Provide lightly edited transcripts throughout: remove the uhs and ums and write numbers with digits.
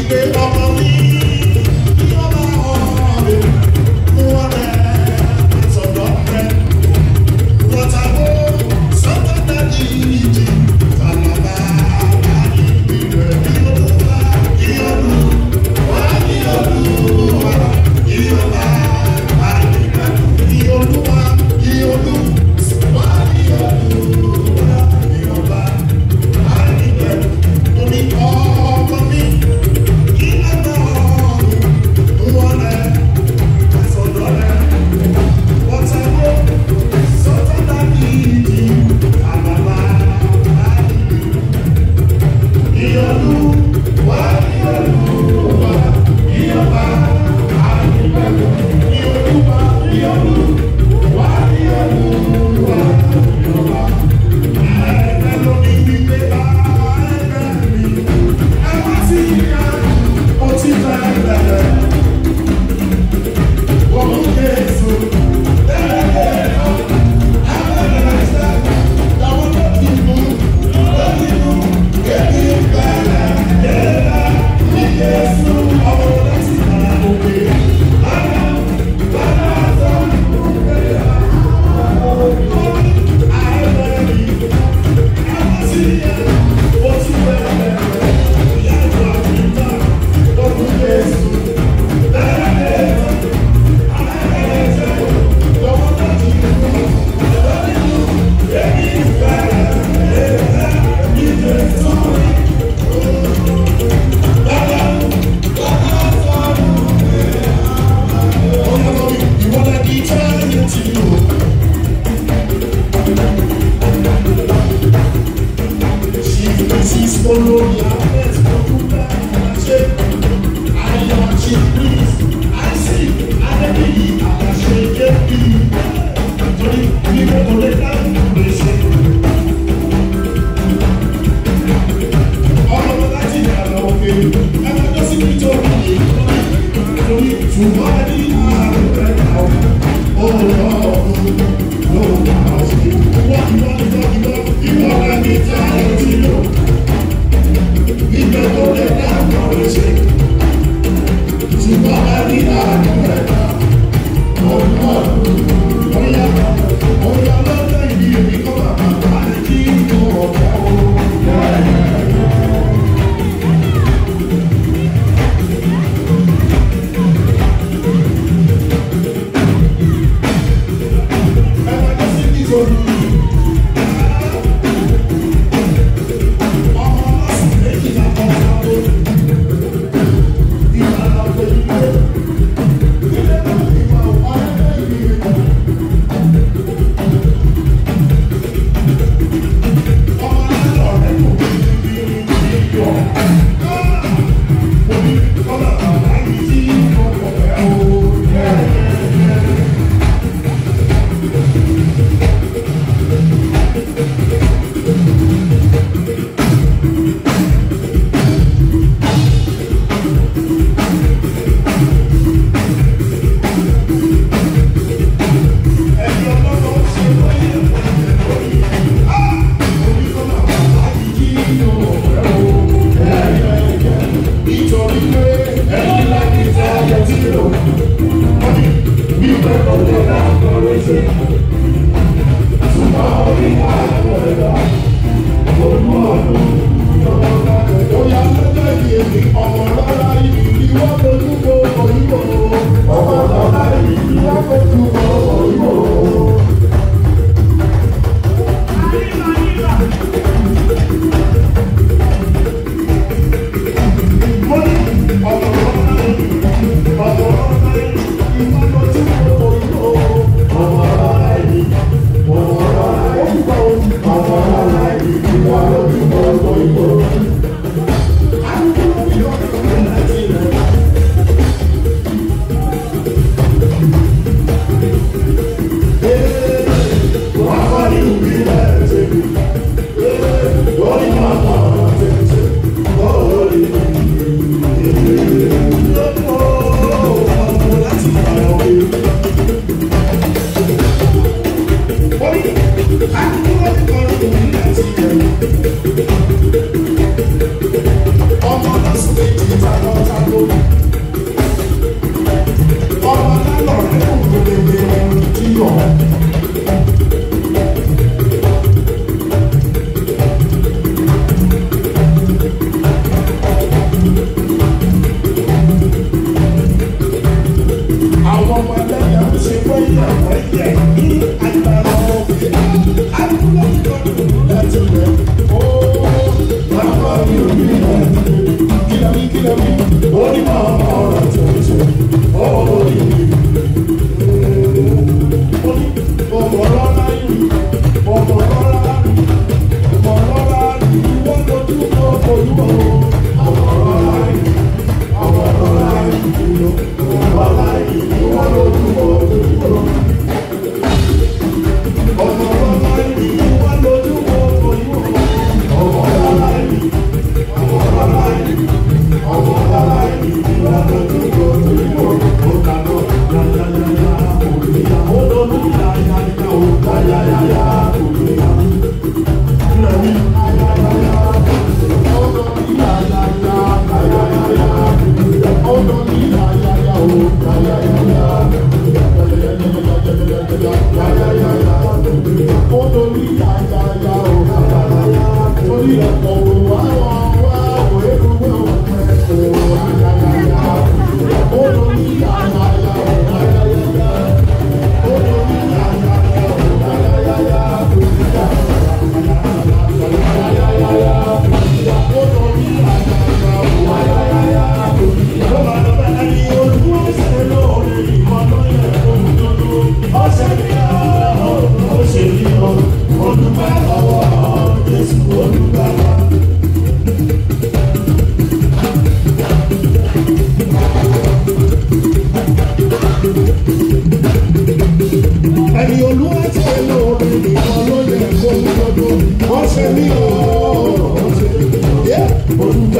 Wípé ọmọ mi kí ọba ọ̀rẹ́ mú ọ̀rẹ́ sọ̀dọ̀ rẹ̀. Wọ́tàwó sọ́tọ̀tà jíjí tàlàbà ayé rẹ̀ kí olúwa kí olúwa kí olúwa kí ọba ayé rẹ̀ kí olúwa kí olúwa kí olúwa kí ọba ayé rẹ̀. Mo ní ọmọ mi kí ọba.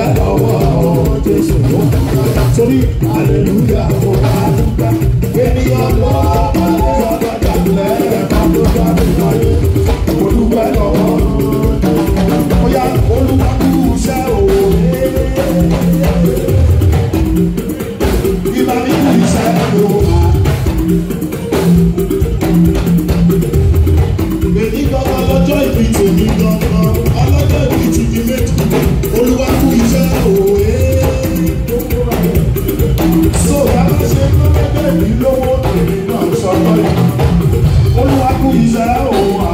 dúpẹ́ lọ́wọ́ Jésù tó torí hallelujah mo wá dúpẹ́. Ènìyàn ló bá lè ọ̀dọ̀dà lẹ́ẹ̀kan tó jáde láyé. Mo dúpẹ́ lọ́wọ́. Bóyá Olúwa kú iṣẹ́ òye. Ìbá mi kú iṣẹ́ ló wà. Èmi gbọ́dọ̀ lọ́jọ́ ìbí tèmi gangan, ọlọ́jọ́ ìbí ti di méjì. Olúwa kú iṣẹ́ òye. So bàbá ṣe lọ́jọ́ ìbí lówó èmi náà sọ́jọ́ ìbí. Olúwa kú iṣẹ́ òwa.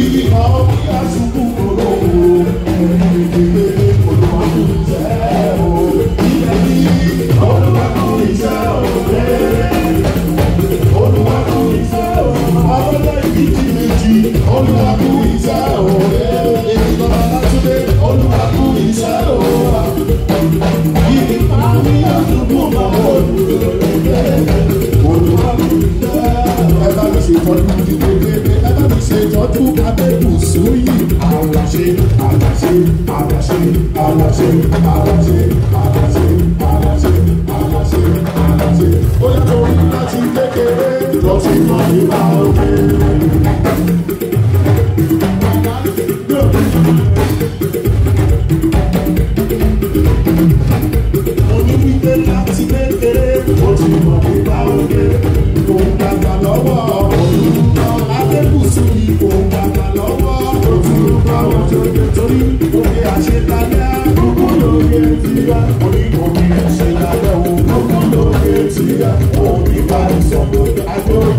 Iyì kan bí àsùnkù kúrò ẹ̀mí ìdílé. Olúwa kú iṣẹ́ òwe. Ilẹ̀ bí Olúwa kú iṣẹ́ òwe. Olúwa kú iṣẹ́ òwe. Ọlọ́jọ́ ìbí ti méjì. Olúwa kú iṣẹ́ òwe. Èmi bàbá Látúndé. Olúwa kú iṣẹ́ òwe. Iyì kan bí àsùnkù kúrò Olúwa kú iṣẹ́. Ẹ bá mi ṣètọ́jú dídé ẹ bá mi ṣètọ́jú Adébùsù yìí. Àlàṣe àlàṣe àlàṣe àlàṣe àlàṣe àlàṣe àlàṣe àlàṣe àlàṣe. Ó yàtọ̀ orí láti kékeré lọ sí mọ́ ìbá òkè. Mo ní wípé láti kékeré ó ti mọ̀ nípa òkè. Kò gbàgbà lọ́wọ́ olùkọ́ Adébùsù yìí kò gbàgbà lọ́wọ́ olùkọ́ òjòjò torí òkè àṣetálẹ́ gbogbo lóge tìyà. Orí òkè àṣetálẹ́ o gbogbo lóge tìyà. Òní bá ìsọ̀kò àgbòrò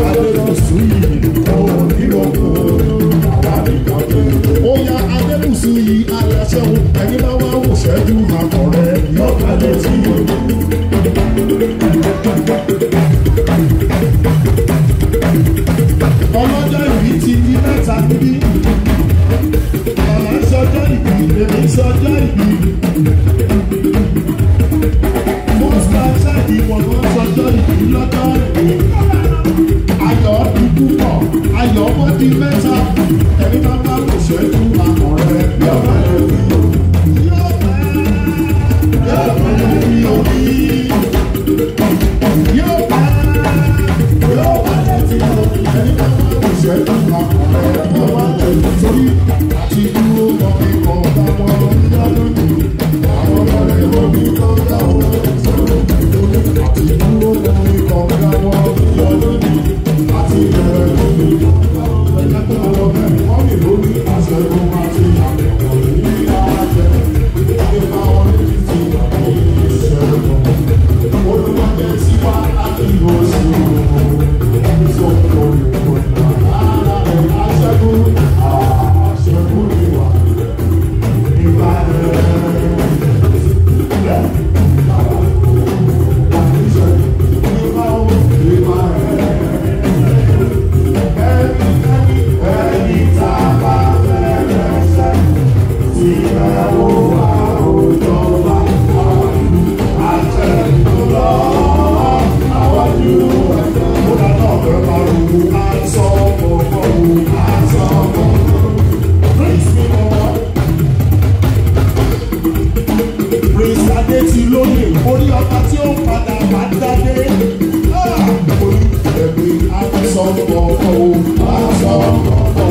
Adébùsù yìí òní òkú àbábí kan tó. Ó yá Adébùsù yìí aláṣẹ o ẹni bá wá wò ṣẹ́jú àkọ́rẹ́ yọ̀ọ̀ká létí o. Ọlọ́jọ́ ìbí ti di mẹ́ta níbí. Màmá ń sọjọ́ ìbí, èmi ń sọjọ́ ìbí. Most outside ìwọ̀n kan ń sọjọ́ ìbí lọ́jọ́ ìbí. Ayọ̀ di púpọ̀, ayọ̀ ọmọ di mẹ́ta. Ẹni bá bá kò ṣẹ́jú àkọ́rẹ́ bí ọ̀rẹ́ rẹ̀ fi o. Yóò pẹ́, yóò pẹ́ bí omi. Yóò pẹ́, yóò pẹ́ létí omi. Ẹni bá bá kò ṣẹ́jú àkọ́rẹ́ bí ọ̀rẹ́ rẹ̀ fi torí àti dúró mọ́ mi kọ́ bá wọn lọ́dún. Àwọn ọ̀rẹ́ omi kan dá wọn sọ̀rọ̀. Àti dúró mọ́ mi kọ́ bá wọn lọ́dún. Àti bẹ̀rẹ̀ omi kan dá wọn. Ẹ̀jẹ̀ tó lọ bẹ́ẹ̀ wọ́n mi lórí àṣẹgun àti àbẹ̀wò ní àjẹ. Nípa orí títí àti ìṣẹ́gun. Olúwa jẹ́ tiwa láti oṣù. Sọ̀rọ̀ ìròyìn àṣẹgun àṣẹgun ni wà. Nípa Prince Adétilóyè orí ọba tí ó padà wá dádé. Orí ẹ̀mí àtúnṣọ̀pọ̀ o, àtúnṣọ̀pọ̀ o.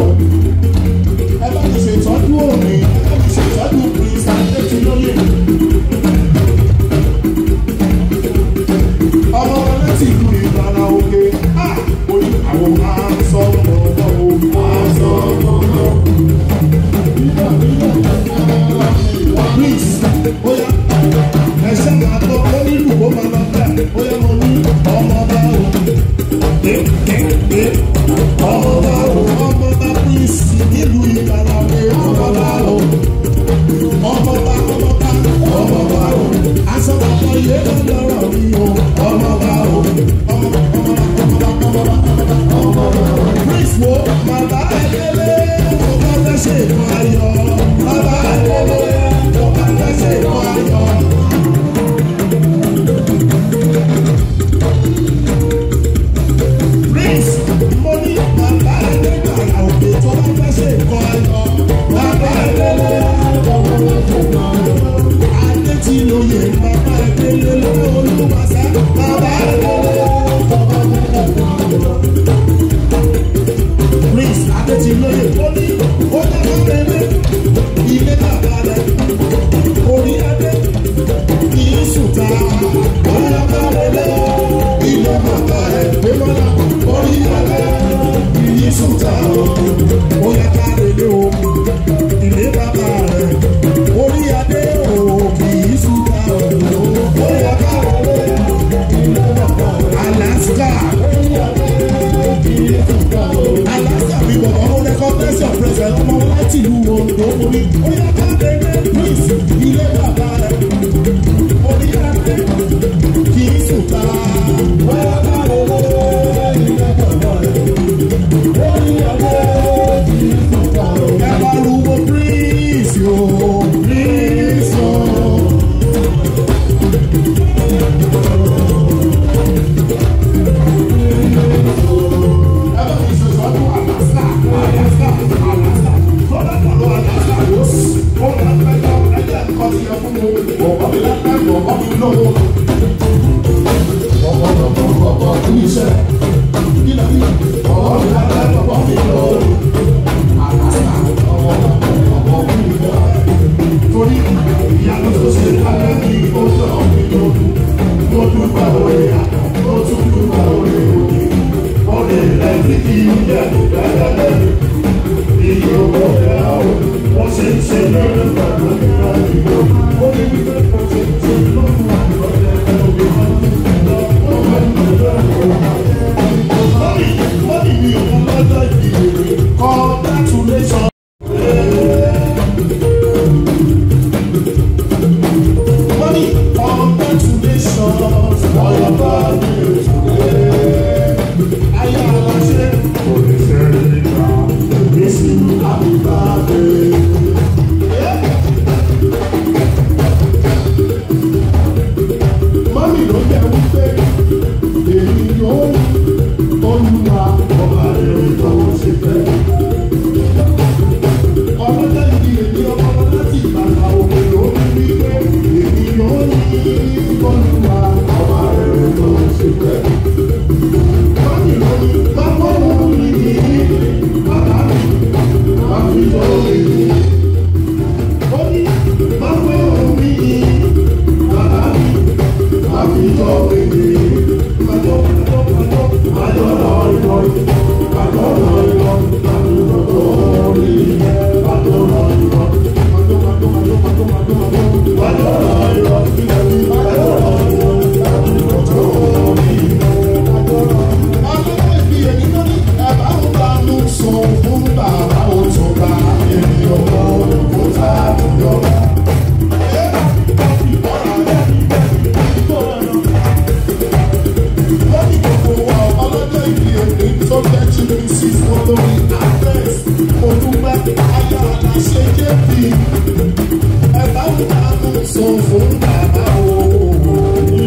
Ẹ bá mi ṣètọ́jú òní, ẹ bá mi ṣètọ́jú Prince Adétilóyè. Ọmọ wọn láti ìlú Ìbàrà Òkè. Orí àwọn àtúnṣọ̀pọ̀ o, àtúnṣọ̀pọ̀ o. Please, oya, ẹsẹ̀ máa gbọ́, ó nílùú kó máa lọ bẹ́ẹ̀, oya mo ní ọmọ bá o. Ọmọ bá o, ọmọ ti yẹ fún mi. Bọ̀bọ̀ mi lápẹ́ bọ̀bọ̀ mi lówó. Bọ̀bọ̀ bọ̀bọ̀ bọ̀bọ̀ kú iṣẹ́. Kílẹ̀ bí bọ̀bọ̀ mi lápẹ́ bọ̀bọ̀ mi lówó. Àkàsà bọ̀bọ̀ bọ̀bọ̀ kú iṣẹ́. Torí ìyanu tó ṣe lábẹ́ mi ó sọ mi lójú. Mo dúpẹ́ oore àná, mo tún dúpẹ́ oore òní. Oore rẹ̀ tí kì í jẹ́ ìgbẹ́lẹ́lẹ́ mi. Iye owó rẹ̀ ó, wọ́n ṣe ń ṣe lórí pẹ̀lú ìrọ̀ ìlú. Ó ní wípé mo ṣe ń ṣe lókun àìrọ̀lẹ́ òbí kan lọ. Ó fẹ́ lọ lọ́wọ́. Mọ́mì mi ò mú lọ́jọ́ ìbí rẹ̀. Congratulations. Mọ́mì, congratulations for your birthday today. Ayé aláṣẹ kò lè ṣe é nígbà. Wish you happy birthday. Mọ́mì ló jẹ́ wípé èmi yóò Olúwa ọba rere tó ṣe fẹ́. Ọlọ́jọ́ ìdí èmi ọmọ láti ìbàdàn òkè ló ń wípé èmi yóò ní Olúwa ọba rere tó ṣe fẹ́. Mọ́mì ló ní báwo ni ní bàbá mi máa fi tó èmi. Ó ní báwo ni bàbá mi máa fi tó èmi. Májọ́ májọ́ májọ́ májọ́ lọ́rí lọ́rí májọ́ lọ́rí lọ́rí májọ́ lọ́rí májọ́ lọ́rí lọ́rí májọ́ májọ́ májọ́ májọ́ májọ́ májọ́ lọ́rí lọ́rí májọ́ lọ́rí lọ́rí májọ́ lọ́rí lọ́rí. Ọlọ́jọ́ ìbí èmi ló ní ẹ̀bá ń bá mi sùn fún bàbá ó tún bá èmi ọmọ òkúta yọ. Lórí gbogbo wa ọlọ́jọ́ ìbí èmi tó jẹ́ GBC olórí Agnes Olúpẹ́ aya aláṣẹ JP ẹ̀bá ń bá mi sùn fún bàbá o.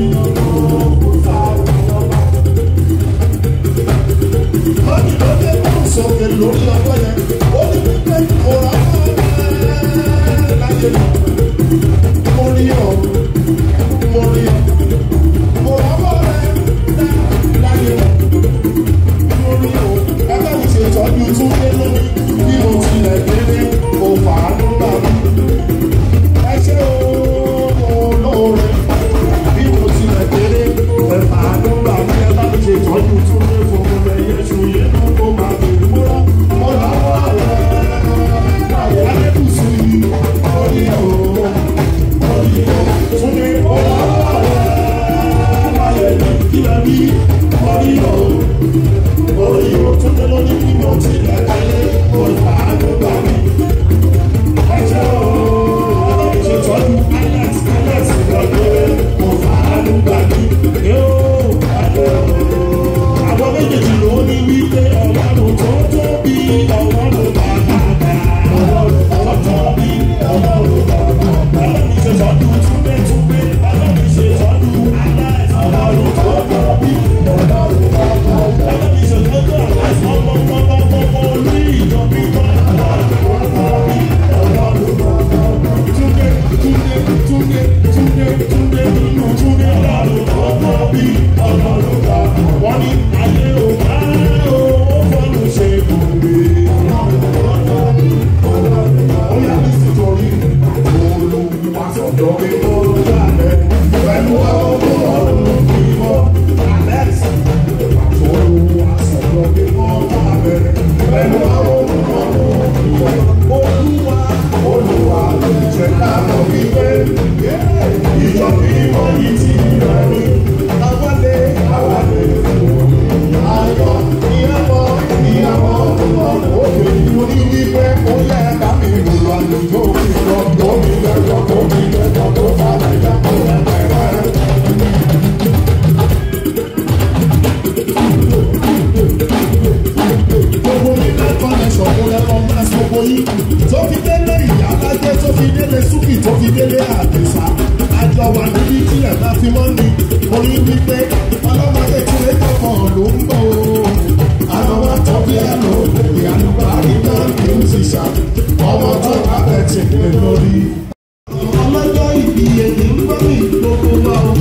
Lórí ló dé kó sókè lórí ọjọ́ yẹn, ó ní wípé mo rà á láyé mi. Mo rí ọ, mo rí ọ, mo rà á láyé mi. Mo rí ọ, ẹgbẹ́ mi ṣe tọ́jú Túndé lórí bí mo tilẹ̀ délé, mo fà á nígbà mi. Ẹ ṣé o, olóore, bí mo tilẹ̀ délé, ẹ fà á nígbà mi. Ẹ bá mi ṣe tọ́jú Túndé fún mi lẹ́yẹ ṣùyẹ́ kó máa bèrè múra. Mo rà á láyé Adébùsù yìí, mo rí ọ, mo rí ọ, Túndé, mo rà á láyé mi. Kí lẹ rí? Mo rí ọ, mo rí ọ, Túndé ló ní bí mo tilẹ̀ délé, mo fà á nígbà mi. Ẹ ṣé o, ọlọ́run ṣe tọ́jú Alex, Alex lọ́gbẹ́rẹ́, mo fà á nígbà mi. Yóò, ẹ àwọn méjèèjì ló ní wípé ọlọ́run tó tóbi ọlọ́run bàbá ọlọ́run tó tóbi ọlọ́run bàbá ọlọ́run ṣe tọ́jú Túndé Túndé ọlọ́run ṣe tọ́jú Alex ọlọ́run tó tóbi ọlọ́run bàbá ọlọ́run ṣe tọ́jú Alex ọmọ ọmọ ọmọ ọmọ olú ìjọ mímọ́ ọlọ́run tó tóbi ọlọ́run bàbá Túndé Túndé Túndé Túndé Túndé nínú Túndé ọlọ́run tó tóbi ọlọ́run bàbá wọ́n ní ayé ò bá o ó fọ́nù ṣe gbòǹgbè. Ó yá ní sítorí Olúwa sọ̀dọ̀ mi mọ́ lálẹ́ pẹ̀lú ọmọ ọ̀run mímọ́ Alex. Olúwa sọ̀dọ̀ mi mọ́ lálẹ́ pẹ̀lú ọmọ ọ̀run mímọ́. Olúwa Olúwa jẹ́ ká mọ̀ wípé ìjọ mímọ́ yìí ti rẹ̀ mí. Awálé awálé ayọ̀ ìyàwó ìyàwó òkè mo ní wípé ó yẹ ká mi lùlọ àlùjọ òkè lọ omi lẹ́jọ́ omi lẹ́jọ́ tó bá lẹ́jọ́ tó lẹ́jọ́. Gbogbo mi lẹ́kọ̀ọ́ lẹ́sọ̀ mo lẹ́kọ̀ọ́ máa sọ́kò yìí tó fi délé ìyá alájẹ́ tó fi délé súkì tó fi délé àdìsá àjọ wà níbi tí ẹ̀ bá fi mọ́ ni mo ní wípé ọlọ́mọdé tí lè kọ̀ọ̀kan ló ń bọ̀ o. Àwọn wa tọ́ bí ẹnu òkè àlùbárí náà kì í ti ṣá ọmọ tó bá bẹ̀ tì lé lórí. Ọlọ́jọ́ ìbí èyí ń gbọ́ mi gbogbo wa o.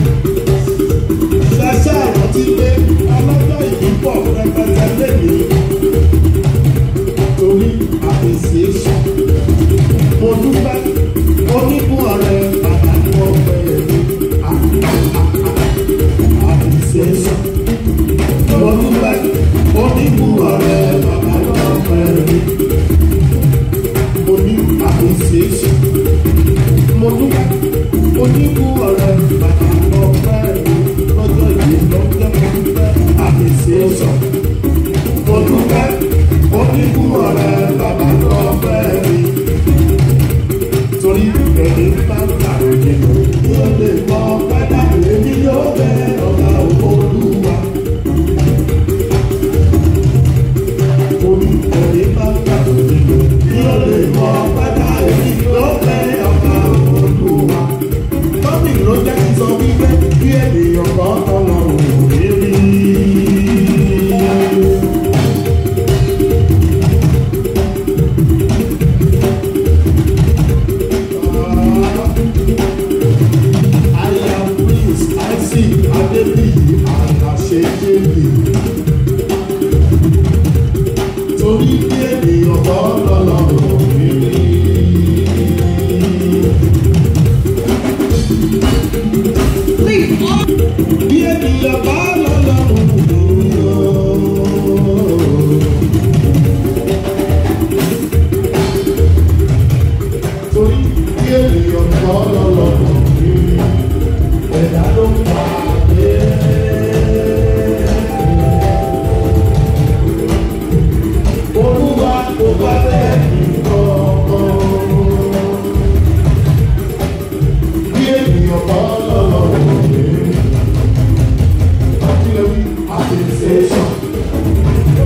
Ṣẹṣẹ́ ìrántí pé ọlọ́jọ́ ìbí pọ̀ rẹpẹtẹ lèmi. Torí appreciation. Mo dúpẹ́ onígun ọ̀rẹ́ bàbá ní ọ̀pẹ mi. Appreciation. Mo dúpẹ́ onígun ọ̀rẹ́ bàbá ní ọ̀pẹ mi. Mo ní appreciation. Mo dúpẹ́ onígun ọ̀rẹ́ bàbá ní ọ̀pẹ mi. Lọ́jọ́ ìbí lọ́jọ́ mo dúpẹ́ appreciation. Mo dúpẹ́ onígun ọ̀rẹ́ bàbá ní ọ̀pẹ mi. Torí ẹni bá ń kàrò nínú yóò lè mọ pẹ́dà èmi yóò bẹ ọ̀gá Olúwa. Torí ẹni bá ń kàrò nínú yóò lè mọ pẹ́dà èmi yóò bẹ ọ̀gá Olúwa. Tọ́mì ló jẹ́ kí n sọ wípé kí ènìyàn kan tọ́lọ́run ò ní rí. I am Prince Isaac Adébíyì Àlàṣe Jébì. Torí bí ènìyàn kan lọ́lọ́run ò ní rí. Bí ènìyàn bá lọ́lọ́run ò ní rí o. Torí bí ènìyàn kan lọ́lọ́run ò ní rí. Ẹ̀dá ló ń pa dé. Olúwa kò bá bẹ́ẹ̀ nìkan. Bí ènìyàn kan lọ́lọ́run ò ní rí. Àtìlẹ́wí appreciation.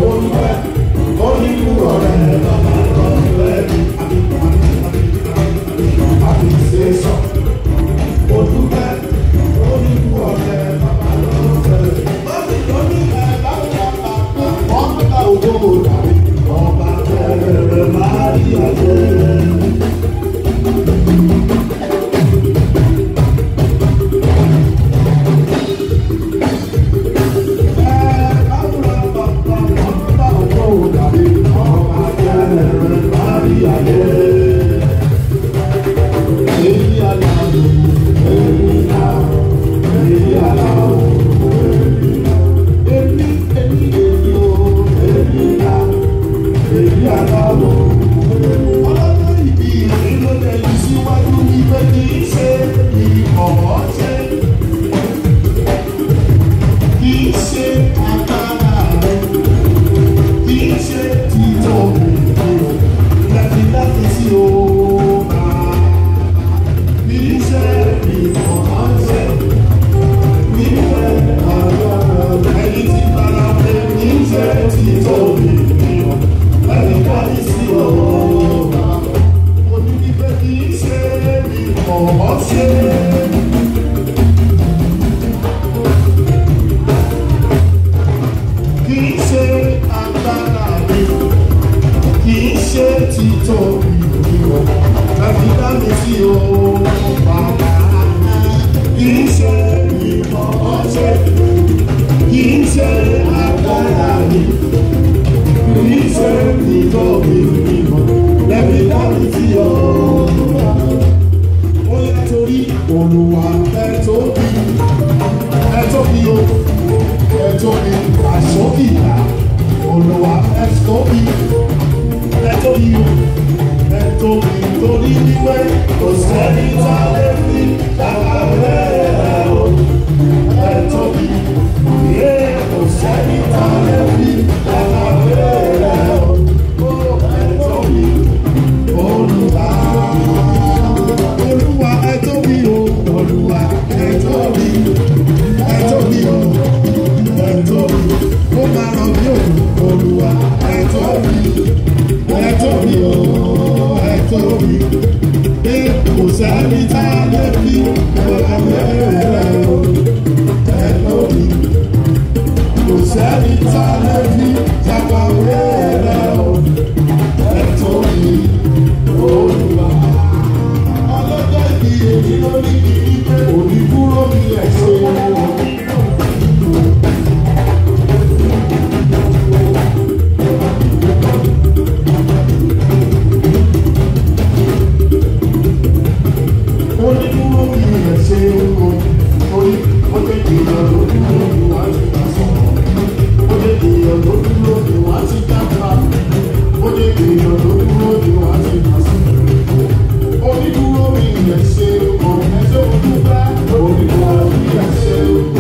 Olúwa onímú ọ̀rẹ́ bàbá lọ́lẹ́ mi. Appreciation. Olúwa onímú ọ̀rẹ́ bàbá lọ́lẹ́ mi. Mọ́mí ló ní ẹ̀ bá wà bàbá. Wọ́n bá owó dàbí ọba tẹ̀rẹ̀ máa rí àjẹ́. Kì í ṣe agbára rẹ̀, kì í ṣe títọ́ mi o, láti láti sí o bàbá. Kì í ṣe ìmọ̀ránṣẹ́, kì í ṣe agbára rẹ̀, ẹni tí bára pé kì í ṣe títọ́ mi o, láti láti sí o bàbá. Mo ní wípé kì í ṣe ìmọ̀ránṣẹ́. Kì í ṣe agbára mi, kì í ṣe títóbi mi o, tàbí dá mi sí o bàbá. Kì í ṣe ìmọ̀ọ́ṣe, kì í ṣe agbára mi, kì í ṣe títóbi mi o, tàbí dá mi sí o bàbá. Ó yá torí Olúwa ẹ tóbi, ẹ tóbi o, ẹ tóbi àṣọ́kìlá. Olúwa ẹ tóbi, ẹ tóbi o, ẹ tóbi torí wípé kò sẹ́ni tá a lè fi ṣàkàwé rẹ̀ o. Ẹ tóbi, yé kò sẹ́ni tá a lè fi ṣàkàwé rẹ̀ o. Ó ẹ tóbi, Olúwa. Olúwa ẹ tóbi o, Olúwa ẹ tóbi, ẹ tóbi o, ẹ tóbi, ó máa rọ bí òkú. Olúwa ẹ tóbi, ẹ tóbi o, ẹ tóbi. Pé kò sẹ́ni tá a lè fi ní kí ní pé òní kúrò ní ẹ̀ṣẹ̀ wọn. Onídúró mi ẹ̀ ṣe o, orí ó jẹ́ èèyàn ló dúró mi wá ti gbà sọ̀rọ̀, ó jẹ́ èèyàn ló dúró mi wá ti jápa, ó jẹ́ èèyàn ló dúró mi wá ti gbà sọ̀rọ̀. Onídúró mi ẹ̀ ṣe o, ẹ ṣé mo dúpẹ́, onídúró mi ẹ̀ ṣe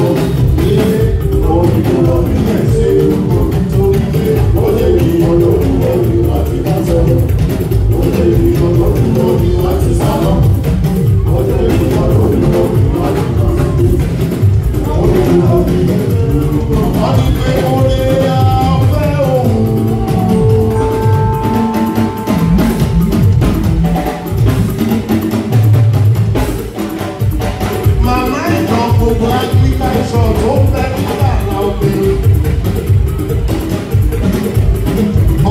o, ilé onídúró mi ẹ̀ ṣe o, torí pé ó jẹ́ èèyàn ló dúró mi wá ti gbà sọ̀rọ̀, ó jẹ́ èèyàn ló dúró mi wá ti sálọ. Màmá ìjọ gbogbo Áfíríkà ìṣọ̀ tó ń bẹ nígbà láòpin.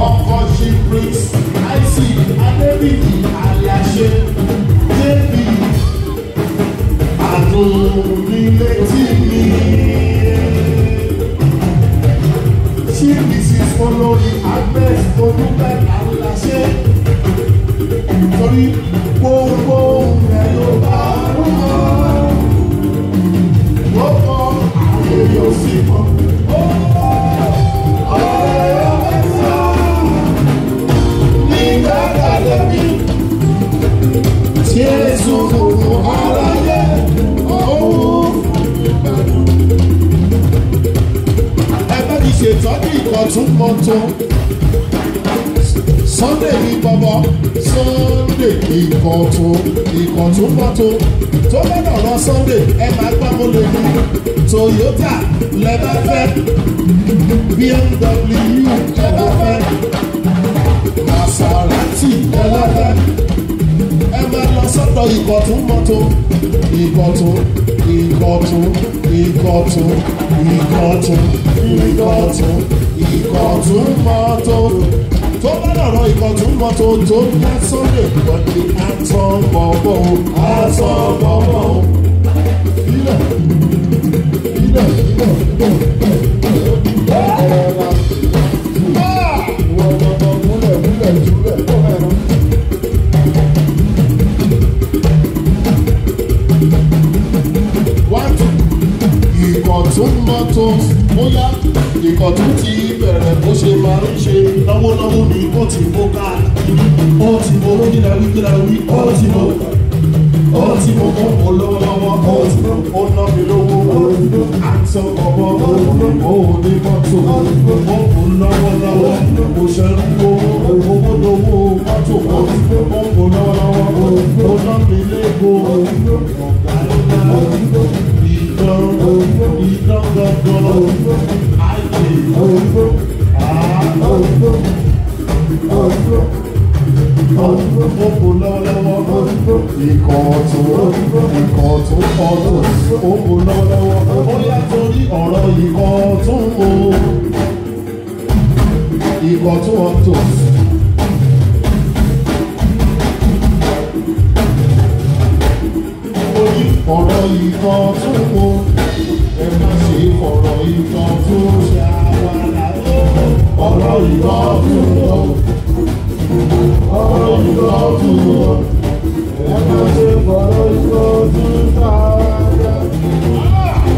Ọkọ̀ ṣe Prince Isaac Adébíyì Aláṣẹ JB Àdùnnílétí mi. Chief Mrs. Olórí Agnes Olúbẹ̀ Aláṣẹ. Torí gbogbo ẹ̀ ló bá wọ́n. Gbogbo àwọn èèyàn sì mọ̀. Ọ̀rẹ́ ọ̀sán nígbà kálẹ̀ mi. Jésù kò aráyé òun gbàdúrà. Ẹ bá mi ṣètọ́jú ìkọ̀tún mọ́tò. Sunday ní bọ́bọ́, Sunday ìkọ̀tún ìkọ̀tún mọ́tò. Tó bá dọ̀rọ̀ Sunday, ẹ máa gbọ́ mo lè ní. Toyota lẹ bá fẹ́, BMW lẹ bá fẹ́, Maserati lẹ bá fẹ́. Ẹ máa lọ sọ́dọ̀ ìkọ̀tún mọ́tò, ìkọ̀tún, ìkọ̀tún, ìkọ̀tún, ìkọ̀tún, ìkọ̀tún, ìkọ̀tún mọ́tò. Tó bá dọ̀rọ̀ ìkọ̀tún mọ́tò tó ń bá Sunday wọlé àtọ́ bọ̀bọ̀ o, àtọ́ bọ̀bọ̀ o. Ilẹ̀, ilẹ̀, ilẹ̀, ilẹ̀, ilẹ̀, ilẹ̀. Ìwọ gbọ̀ngàn múlẹ̀ múlẹ̀ jùlẹ̀ tó ẹ̀rọ. One, two. Ìkọ̀tún mọ́tò bóyá ìkọ̀tún ti bẹ̀rẹ̀ bó ṣe máa ń ṣe lọ́wọ́lọ́wọ́ ni ó ti bó káàkiri ó ti bó kíláwí kíláwí ó ti bó ó ti bó ó bó lọ́wọ́lọ́wọ́ ó ti bó ó ná mi lówó àtọ́ ọmọ ó ní mọ́tò ó bó lọ́wọ́lọ́wọ́ kò ṣe ń gbowó owó lówó mọ́tò ó bó lọ́wọ́lọ́wọ́ ó ná mi lébo ọ̀gá ńlá ìdán ìdán gangan àìkè òkò lọ́wọ́lọ́wọ́ ìkọ̀ọ̀tún ìkọ̀ọ̀tún ọdún òkò lọ́wọ́lọ́wọ́ ó yá torí ọ̀rọ̀ ìkọ̀ọ̀tún o ìkọ̀ọ̀tún ọ̀tún. Orí ọ̀rọ̀ ìkọ̀ọ̀tún o ẹ má ṣe ọ̀rọ̀ ìkọ̀ọ̀tún ṣàwàlà ọ̀rọ̀ ìkọ̀ọ̀tún o ọ̀rọ̀ ìkọ̀ọ̀tún o Ẹ má ṣe fọ̀rọ̀ ìkọ̀tún sára.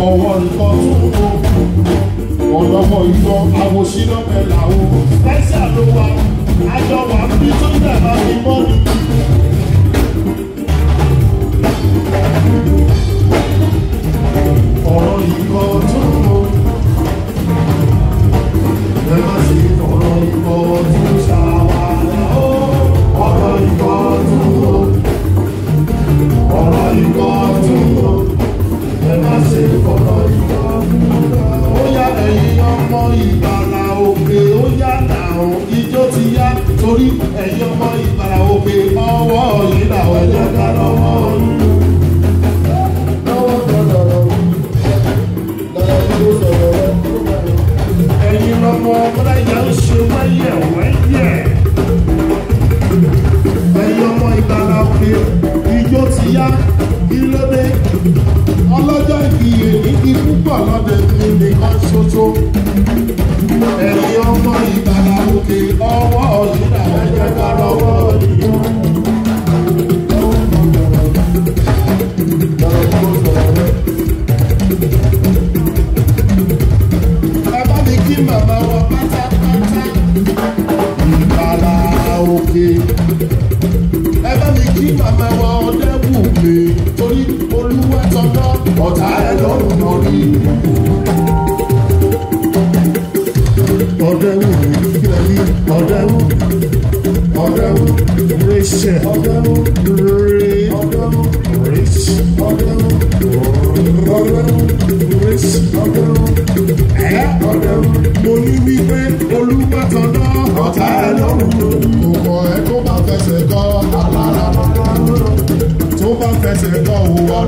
ọwọ́ ìkọ̀ọ̀tún o ọ̀dọ́mọ ìkọ̀ àwòṣínà mẹ́la o special ló wà àjọ wà ń bí tó dẹ̀ máa fi mọ́ ni. Ọ̀rọ̀ ìkọ̀ọ̀tún o ẹ má ṣe ọ̀rọ̀ ìkọ̀ọ̀tún ṣàwàdà o ọ̀rọ̀ ìkọ̀ọ̀tún o ọ̀rọ̀ ìkọ̀ọ̀tún.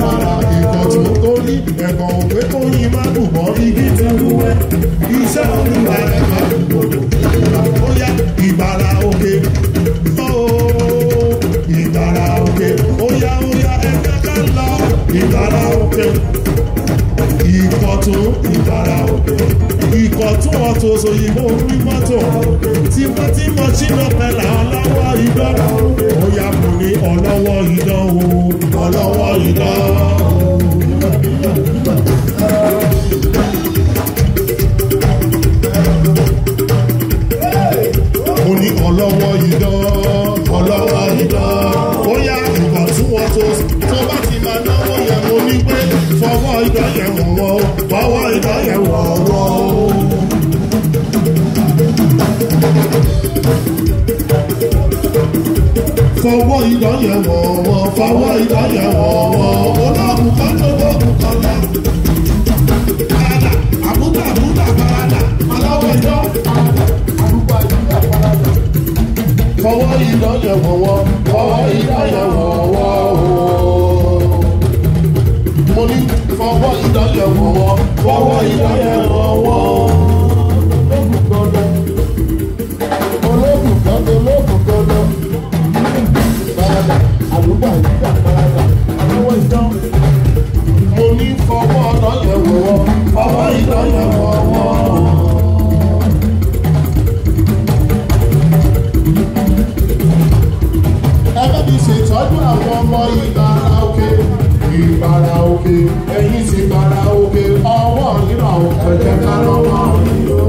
rárá ìkọ̀tún tó ní ẹ̀gbọ́n òpé tó yín má dùn mọ́ igi ti wúwẹ́ iṣẹ́ olúwa rẹ̀ má dùn gbòdò ó yá ìbára òkè ooo ìbára òkè ó yá ó yá ẹgbẹ́ ká lọ ìbára òkè ìkọ̀tún ìbára òkè ìkọ̀tún ọ̀tún òṣòyìnbó ní mọ́tò tímọ́tímọ́ ṣínà pẹ̀lá ọlọ́wọ́ idán ó yá mo ní ọlọ́wọ́ idán o ọlọ́wọ́ idán. Mo ní ọlọ́wọ́ idán ọlọ́wọ́ idán ó yá ìkọ̀tún ọ̀tún tó bá ti máa náwó yẹn mo ní pé fọwọ́ idán yẹn wọ̀ wọ́ fọwọ́ idán yẹn wọ̀ wọ́. Fọwọ́ idán yẹn wọ̀ wọ́ fọwọ́ idán yẹn wọ̀ wọ́ olóògùn kan tó gbóògùn kan lọ. Parada àbúgbà àbúgbà parada ọlọ́wọ́ idán. Fọwọ́ idán yẹn wọ̀ wọ́ fọwọ́ idán yẹn wọ̀ wọ́ ooo. Mo ní fọwọ́ idán yẹn wọ̀ wọ́ fọwọ́ idán yẹn wọ̀ wọ́. Ológun kan ológun kan lọ. Parada àlùbà ìgbà parada ọlọ́wọ́ idán. Mo ní fọwọ́ idán yẹn wọ̀ wọ́ fọwọ́ idán yẹn wọ̀ wọ́. Ẹ bá mi ṣètọ́jú àwọn ọmọ Ìbàrà Òkè Ìbàrà Òkè ẹ̀yìn ti Ìbàrà Òkè ọwọ́ nínú àwọn ẹ̀jẹ̀ ká lọ́wọ́ yìí o.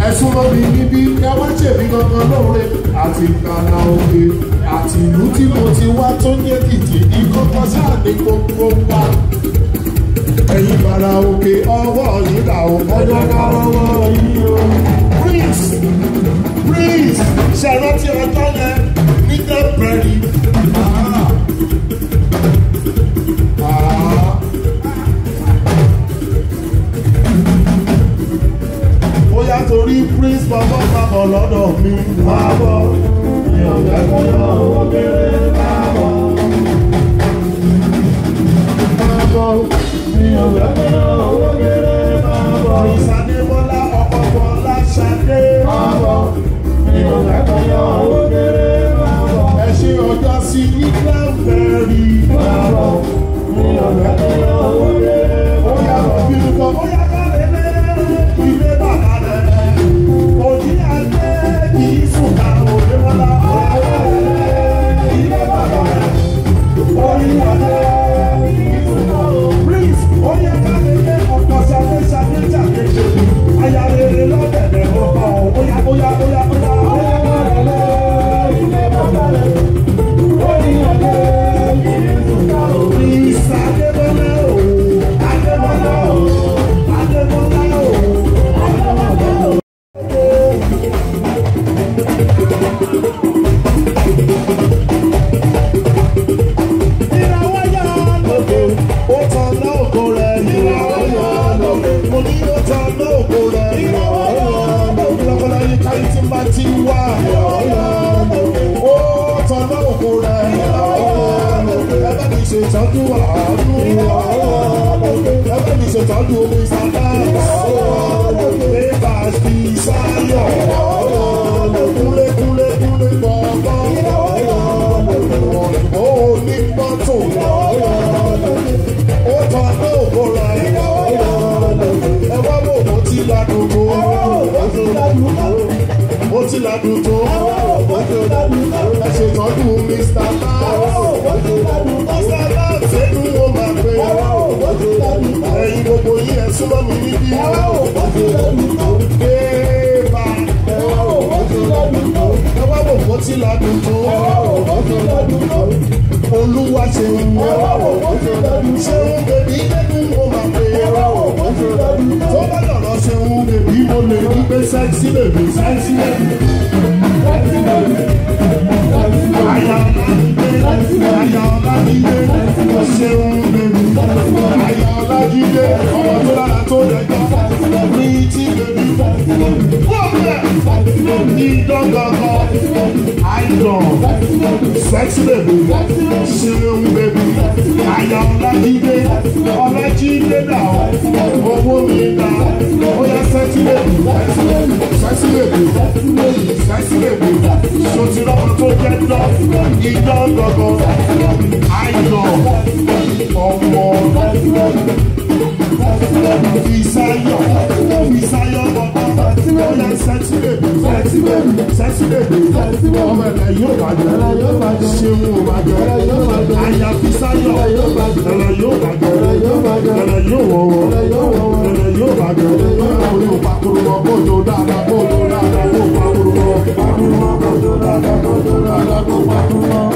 Ẹ̀sùn lọ bí níbí ẹ wá ṣèbí gangan lóore àti Ìbàrà Òkè àti ìlú tí mo ti wá tó ń Èkìtì ìkọ́kọ́ sáà ní gbogbo wa. Ẹ̀yin Ìbàrà Òkè ọwọ́ yìí là ó ẹ̀jẹ̀ ká lọ́wọ́ yìí o. Prince Prince ṣe rántí ọjọ́ yẹn ní Tẹ́ḿpẹ́lì. Bóyá torí Prince bàbá bàbọ̀ lọ́dọ̀ mi máa bọ̀. Mi ò fẹ́ kó yọ owó kéré máa bọ̀. Máa bọ̀. Mi ò fẹ́ kó yọ owó kéré máa bọ̀. Prince Adébọ́lá ọkọ̀ Bọ́lá Ṣadé máa bọ̀. Mi ò fẹ́ kó yọ owó kéré máa bọ̀. Ẹ ṣe ọjọ́ sí ní Cranberry máa bọ̀. Mi ò fẹ́ kó yọ owó kéré. Ó yà lọ bínú kan, ó yà ká lé lé ilé bàbá rẹ̀. Òjì àgbẹ̀ kì í sùn ká òde wọlá. Ilé bàbá rẹ̀. Orí àgbẹ̀ kì í sùn ká. Prince, ó yẹ ká lé lé ọkọ̀ ṣadé ṣadé ṣadé ṣe. Aya rere lọ́bẹ̀rẹ̀ ọkọ̀ óyá óyá óyá óyá. Ó yẹ ká lé lé ilé bàbá rẹ̀. Orí àgbẹ̀ kì í sùn ká. Prince Adébọ́lá o, Adébọ́lá o, Adébọ́lá o, Adébọ́lá o. Ìràwọ̀ yọ lókè, ó tan lóko rẹ̀. Ìràwọ̀ yọ lókè, mo ní ó tan lóko rẹ̀. Ìràwọ̀ yọ lókè, lọ́kọ́lá yìí káyé tí bá ti wá. Ìràwọ̀ yọ lókè, ó tan lóko rẹ̀. Ìràwọ̀ yọ lókè, ẹ bá mi ṣètọ́jú àánú. Ìràwọ̀ yọ lókè, ẹ bá mi ṣètọ́jú omi sábà. Ìràwọ̀ yọ lókè, bébà fi sáyọ̀. Ìràwọ̀ yọ lókè, kúlé kúlé kúlé gbọ̀ngàn. Ìràwọ̀ yọ lókè, òyìnbó onímọ́tò. Ìràwọ̀ yọ lókè, ó tan lóko rẹ̀. Ìràwọ̀ yọ lókè, ẹ wá wò ó ti ládùn tó. Ẹ wá wò ó ti ládùn tó. Ó ti ládùn tó. Ẹ wá wò ó ti ládùn tó. Ẹ ṣètọ́jú Mr. Max. Ẹ wá wò ó ti ládùn tó. Mr. Max ẹnu wo máa pè. Ẹ wá wò ó ti ládùn tó. Ẹ̀yin gbogbo yín ẹ súnmọ́ mi níbí. Ẹ wá wò ó ti ládùn tó. Ẹ wá wò ó ti ládùn tó. Ẹ wá wò ó ti ládùn tó. Ẹ wá wò ó ti ládùn tó. Olúwa ṣeun. Ẹ wá wò ó ti ládùn tó. Ṣeun bèbí lẹ́nu wo máa pè. Ẹ wá wò ó ti ládùn tó. Tó bá lọ̀rọ̀ ṣeun bèbí mo lè rí pé sẹ́ksì bèbí sẹ́ksì bèbí. Sẹ́ksì bèbí. Àyà Ọlájídé, Àyà Ọlájídé, ó ṣeun bèbí. Àyà Ọlájídé, ọmọ tó lára tó dẹjọ́. Ní tí bèbí. Wọ́n bẹ̀ ní dọ́gọ́gọ́. Àìdàn. Sexy baby, ṣeun baby, àyà Ọlájídé, Ọlájídé náà, owó mi náà, ó yá sexy baby, sexy baby, sexy baby, ṣòtì lọ́mọ tó jẹ́ dán, idán gangan, ayọ̀, ọmọ, Fisáyọ̀, Fisáyọ̀ bọ̀bọ̀, ó yá sexy baby, sexy baby, sexy baby, ọmọ ẹ̀rẹ̀ yóò bàjẹ́, ṣéun ò bàjẹ́, àyà Fisáyọ̀, ẹ̀rẹ̀ yóò bàjẹ́, ẹ̀rẹ̀ yóò wọ̀wọ̀, ẹ̀rẹ̀ yóò bàjẹ́, orí ò pàkúrú mọ́ kó tó dáadáa, kó tó dáadáa, kó pàkúrú mọ́, pàkúrú mọ́, kó tó dáadáa, kó tó dáadáa, kó pàkúrú mọ́.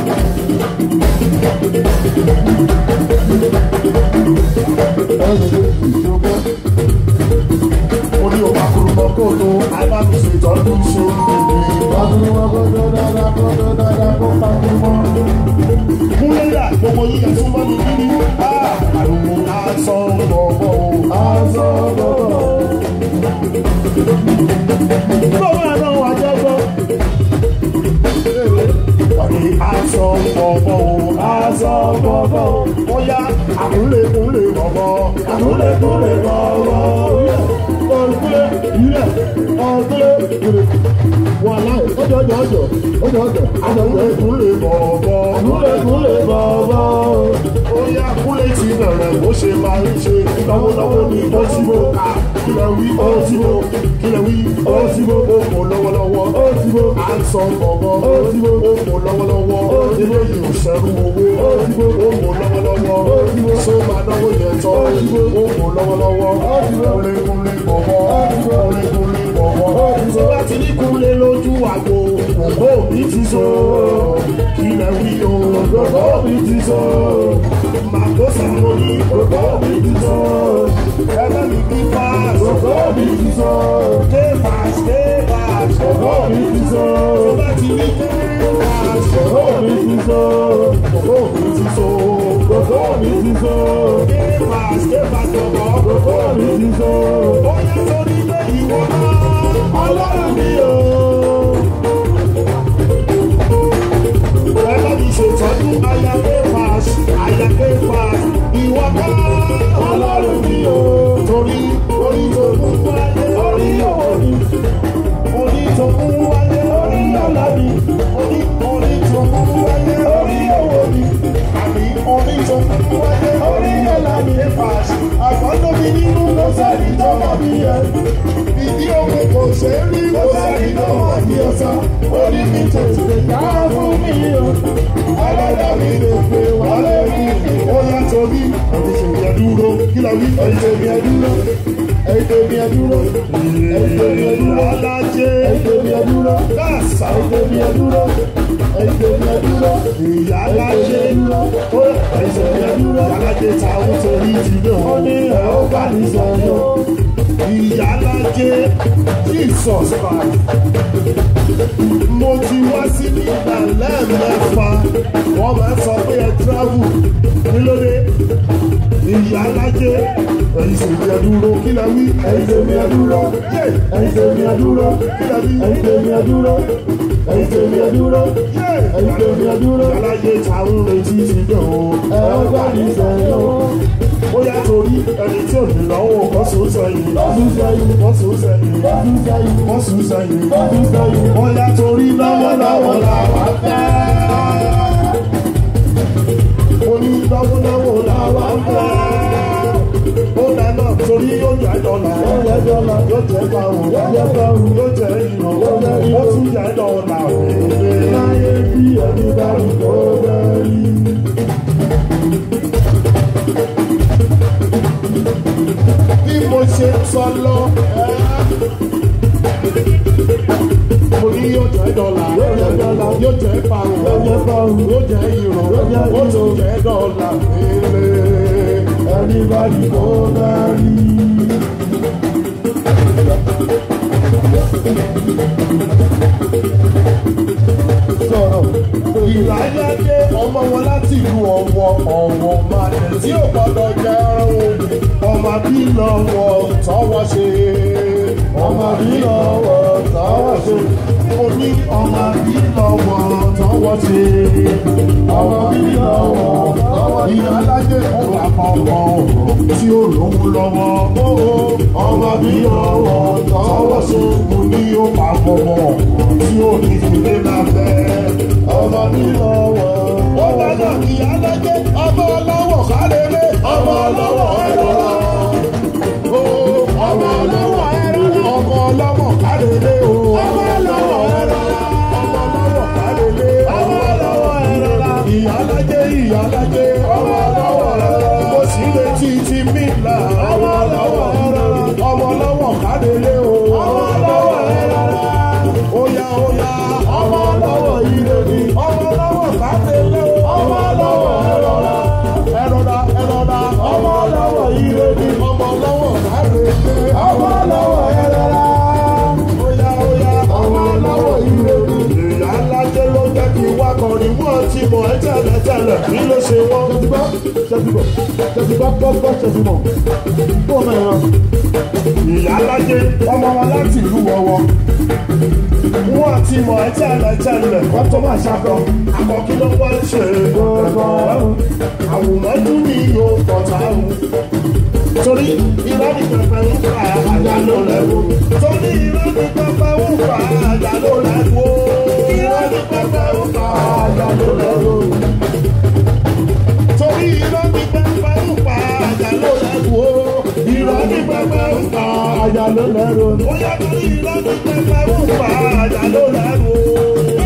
Orí ò pàkúrú mọ́ kó tó alábìsẹ̀tọ́jú ṣe múlẹ́dà gbogbo yíyà tún bá mi bí ní àrùn aṣọ bọ̀bọ̀ aṣọ bọ̀bọ̀. Bọ́wọ́ àná wà jẹ́gbọ́. Ọ̀rẹ́ aṣọ bọ̀bọ̀ aṣọ bọ̀bọ̀. Ó yá àkúnlẹ̀kúnlẹ̀ bọ̀bọ̀ àkúnlẹ̀kúnlẹ̀ bọ̀bọ̀. Ọ̀gbẹ́ ìrẹ̀ ọ̀gbẹ́ ìrẹ̀. Wàláì ọjọ́ ọjọ́ ọjọ́ ọjọ́ ọjọ́ àkúnlẹ̀kúnlẹ̀ bọ̀bọ̀ àkúnlẹ̀kúnlẹ̀ bọ̀bọ̀. Ó yá kúnlẹ̀ ti bẹ̀rẹ̀ bó ṣe máa ń ṣe lọ́wọ́lọ́wọ́ ní ó ti bó ká kílẹ̀ wí ó ti bó kílẹ̀ wí ó ti bó ó kò lọ́wọ́lọ́wọ́ ó ti bó à ń sọ bọ̀bọ̀ ó ti bó ó kò lọ́wọ́lọ́wọ́ ó ti bó yìí ò ṣẹ́rú owó ó ti bó ó kò lọ́wọ́lọ́wọ́ ó ti bó ṣó máa náwó yẹn tán ó ti bó ó kò lọ́wọ́lọ́wọ́ ó ti bó kúnlẹ̀kúnlẹ̀ bọ̀bọ̀ kúnlẹ̀kúnlẹ̀ bọ̀bọ̀ ó ti bó bá ti ní kúnlẹ̀ lójú àgbo ògbó mi ti so kílẹ̀ wí o ògbó mi ti so màkósà mo ní ògbó mi ti so ẹgbẹ́ mi kí pass ògbó mi ti so ké pass ògbó mi ti so tó bá ti ní ké pass ògbó mi ti so ògbó mi ti so ògbó mi ti so ké pass ògbó ògbó mi ti so ó yẹ torí pé ìwọ náà Ọlọ́run mi o. Ẹ bá mi ṣètọ́jú ayáké pass ìwọ kọ́ Ọlọ́run mi o. Torí orí tó kún wáyé orí òwò mi. Orí tó kún wáyé orí ọ̀la mi. Orí tó kún wáyé orí òwò mi. Àmì orí tó kún wáyé orí ọ̀la mi. Pass àgbọ̀dọ̀ mi nínú kò sẹ́ni tó mọ̀ mí yẹ. Ìdí òkun kò ṣe é rí kò sẹ́ni tó mọ̀ mí ọ̀sán. Orí mi tètè dá fún mi o. Ọlọ́dà mi lè pè wọlé mi. Ó yá torí ẹ̀yin tèmi ẹ dúró. Kí la wí? Ẹ̀yin tèmi ẹ dúró. Ẹ̀yin tèmi ẹ dúró. Ẹ̀yin tèmi ẹ dúró. Alájẹ. Ẹ̀yin tèmi ẹ dúró. Káàsà. Ẹ̀yin tèmi ẹ dúró. Ẹ̀yin tèmi ẹ dúró. Ìyá alájẹ. Ẹ̀yin tèmi ẹ dúró. Alájẹ ta ó torí ti dé o. Ó ní ẹ̀ ó bá ní sọ̀rọ̀. Ìyá alájẹ Jesus Christ. Mo ti wá sí nígbà lẹ́ẹ̀mẹ́fà, wọ́n máa ń sọ pé ẹ travel kí ló dé? Ìyá alájẹ, ẹ̀yin tèmi ẹ dúró, kí lẹ wí? Ẹ̀yin tèmi ẹ dúró, ẹ̀yin tèmi ẹ dúró, kí lẹ wí? Ẹ̀yin tèmi ẹ dúró, ẹ̀yin tèmi ẹ dúró, ẹ̀yin tèmi ẹ dúró. Ìyá alájẹ ta ń retí ti dé o, ẹ ó gbà ní sẹ́yìn o. Ó yá torí ẹni tí ò ní lọ́wọ́ kọ́ sùn sẹ́yìn, kọ́ sùn sẹ́yìn, kọ́ sùn sẹ́yìn, kọ́ sùn sẹ́yìn, kọ́ sùn sẹ́yìn. Ó yá torí lọ́wọ́lọ́wọ́ làwa fẹ́. Ó ní lọ́wọ́lọ́wọ́ làwa fẹ́. Ó dáná torí yóò jẹ́ dọ́là, yóò jẹ́ dọ́là, yóò jẹ́ pàrọ̀, yóò jẹ́ pàrọ̀, yóò jẹ́ ìrọ̀, ó tún jẹ́ dọ́là òde. Láyé bí ẹni bá rí kó bẹ́ẹ̀ rí. Bí mo ṣe ń sọ lọ, mo ní yóò jẹ́ dọ́là, yóò jẹ́ dọ́là, yóò jẹ́ pàrọ̀, yóò jẹ́ pàrọ̀, yóò jẹ́ ìrọ̀, ó tún jẹ́ dọ́là péré. Ẹni bá rí kó bá rí. Sọ̀rọ̀ ìlàyàdé ọmọ wọn láti ìlú Ọ̀wọ̀ Ọ̀wọ̀ máa tẹ̀ tí ò gbọ́dọ̀ jẹ́ òun. Ọmọ bí lọ́wọ́ tọ́wọ́ ṣe. Ọmọ bí lọ́wọ́ tọ́wọ́ ṣe. Mo ní ọmọ bí lọ́wọ́ tọwọ́ ṣe. Ọmọ bí lọ́wọ́ tọwọ́ ṣe. Ìyá alájẹ ọ̀rọ̀ àpapọ̀ tí ó lóhun lọ́wọ́. Ọmọ bí lọ́wọ́ tọwọ́ ṣe. Mo ní ó pa ọmọ tí ó ní ìdílé lábẹ́. Ọmọ bí lọ́wọ́. Ọba náà ìyá alájẹ ọmọ ọlọ́wọ̀ kálẹ̀lẹ̀. Ọmọ ọlọ́wọ̀ ẹ̀rọ. Ọmọ ọlọ́wọ̀ ẹ̀rọ. Ọmọ ọlọ́wọ̀ kálẹ̀lẹ̀ o. Ọmọ ọlọ́wọ̀ ẹ̀rọ. Ọmọ ọlọ́wọ̀ kálẹ̀lẹ̀. Ọmọ ọlọ́wọ̀ ẹ̀rọ. Ìyá alájẹ ìyá alájẹ. Ọmọ ọlọ́wọ̀ ẹ̀rọ. Mo sì retí ti mí là. Ọmọ ọlọ́wọ̀ ẹ̀rọ. Ọmọ ọlọ́wọ̀ kálẹ̀lẹ̀ o. Ọmọ ọlọ́wọ̀ ẹ̀rọ. Óyá óyá. Ọmọ ọlọ́wọ̀ ire ni. Ọmọ ọlọ́wọ̀ kálẹ̀lẹ̀ o. Ọmọ ọlọ́wọ̀ ẹ̀rọ. Ẹ̀rọ̀dà ẹ̀rọ̀dà. Ọmọ ọlọ́wọ̀ ire ni. Ọmọ ọlọ́wọ̀ kálẹ̀lẹ̀. Ọmọ ọlọ́wọ̀ ẹ̀rọ. Óyá óyá. Ọmọ ọlọ́wọ̀ ire ni. Ìyá alájẹ ló jẹ́ kí wá kọrin wọ́n ti mọ̀ ẹ́ tẹ́lẹ̀ tẹ́lẹ̀ kí ló ṣe wọ́n. Ṣètìgbọ́ ṣètìgbọ́ gbọ́ ṣètìmọ̀ kó mẹ́rin. Ìyá alájẹ ọmọ wọn láti ìlú Ọ̀wọ̀. Wọ́n ti mọ̀ ẹ́ tẹ́lẹ̀ tẹ́lẹ̀ wọ́n tó máa ṣakọ. Akọ kí ló wá ṣe àwòmọ́jú mi yóò kọ̀tà òun. Torí irọ́ ní pẹpẹ ń fa àjà ló lẹ́wọ̀. Torí irọ́ ní pẹpẹ ń fa àjà ló lẹ́wọ̀. Irọ́ ní pẹpẹ ń fa àjà ló lẹ́wọ̀. Torí irọ́ ní pẹpẹ ń fa àjà ló lẹ́wọ̀. Irọ́ ní pẹpẹ ń fa Àjà ló lẹ́rù. ó yá torí irọ́ ní pẹpẹ ń fa àjà ló lẹ́wọ̀.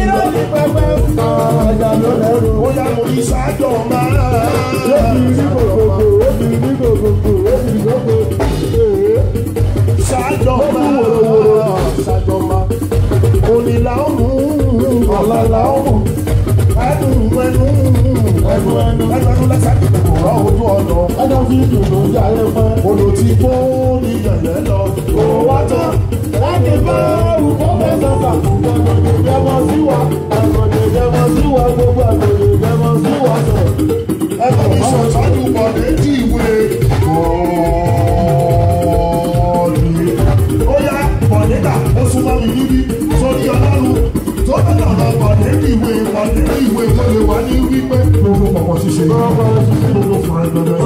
Irọ́ ní pẹpẹ ń pa àjà ló lẹ́rù. Ó yá mo ní sájọ máa. Ó ti rí gbogbogbò, ó ti rí gbogbogbò, ó ti rí gbogbogbò. Sájọ máa. Sájọ máa. Òní là ó mú. Ọ̀la là ó mú. Ẹnu ẹnu. Ẹnu ẹnu. Ẹnu ẹnu lẹ́sẹ̀ kò rọ ojú ọ̀nà. Ẹjọ́ fi dùnú jayé pẹ́. Odò tí kò ní yẹ̀yẹ́ lọ. Kò wá tán. Láti bá ẹrù kó fẹ́ sọ̀tà. Àgbọ̀dẹ̀ jẹmọ sí wa. Àgbọ̀dẹ̀ jẹmọ sí wa. Gbogbo àgbọ̀dẹ̀ jẹmọ sí wa sọ̀. Ẹnu mi sọ̀tọ́jú bọ̀dé dì ìwé. Bọ̀dé. Ó yá bọ̀dé dà ó súnmọ́ mi níbí sórí ọlọ́run tó bá lọ̀rọ̀ bọ̀dé dì ìwé bọ̀dé dì ìwé tó lè wá ní wípé gbogbo pọ̀pọ̀ ṣíṣe gbogbo fúnra ẹgbẹ̀rẹ̀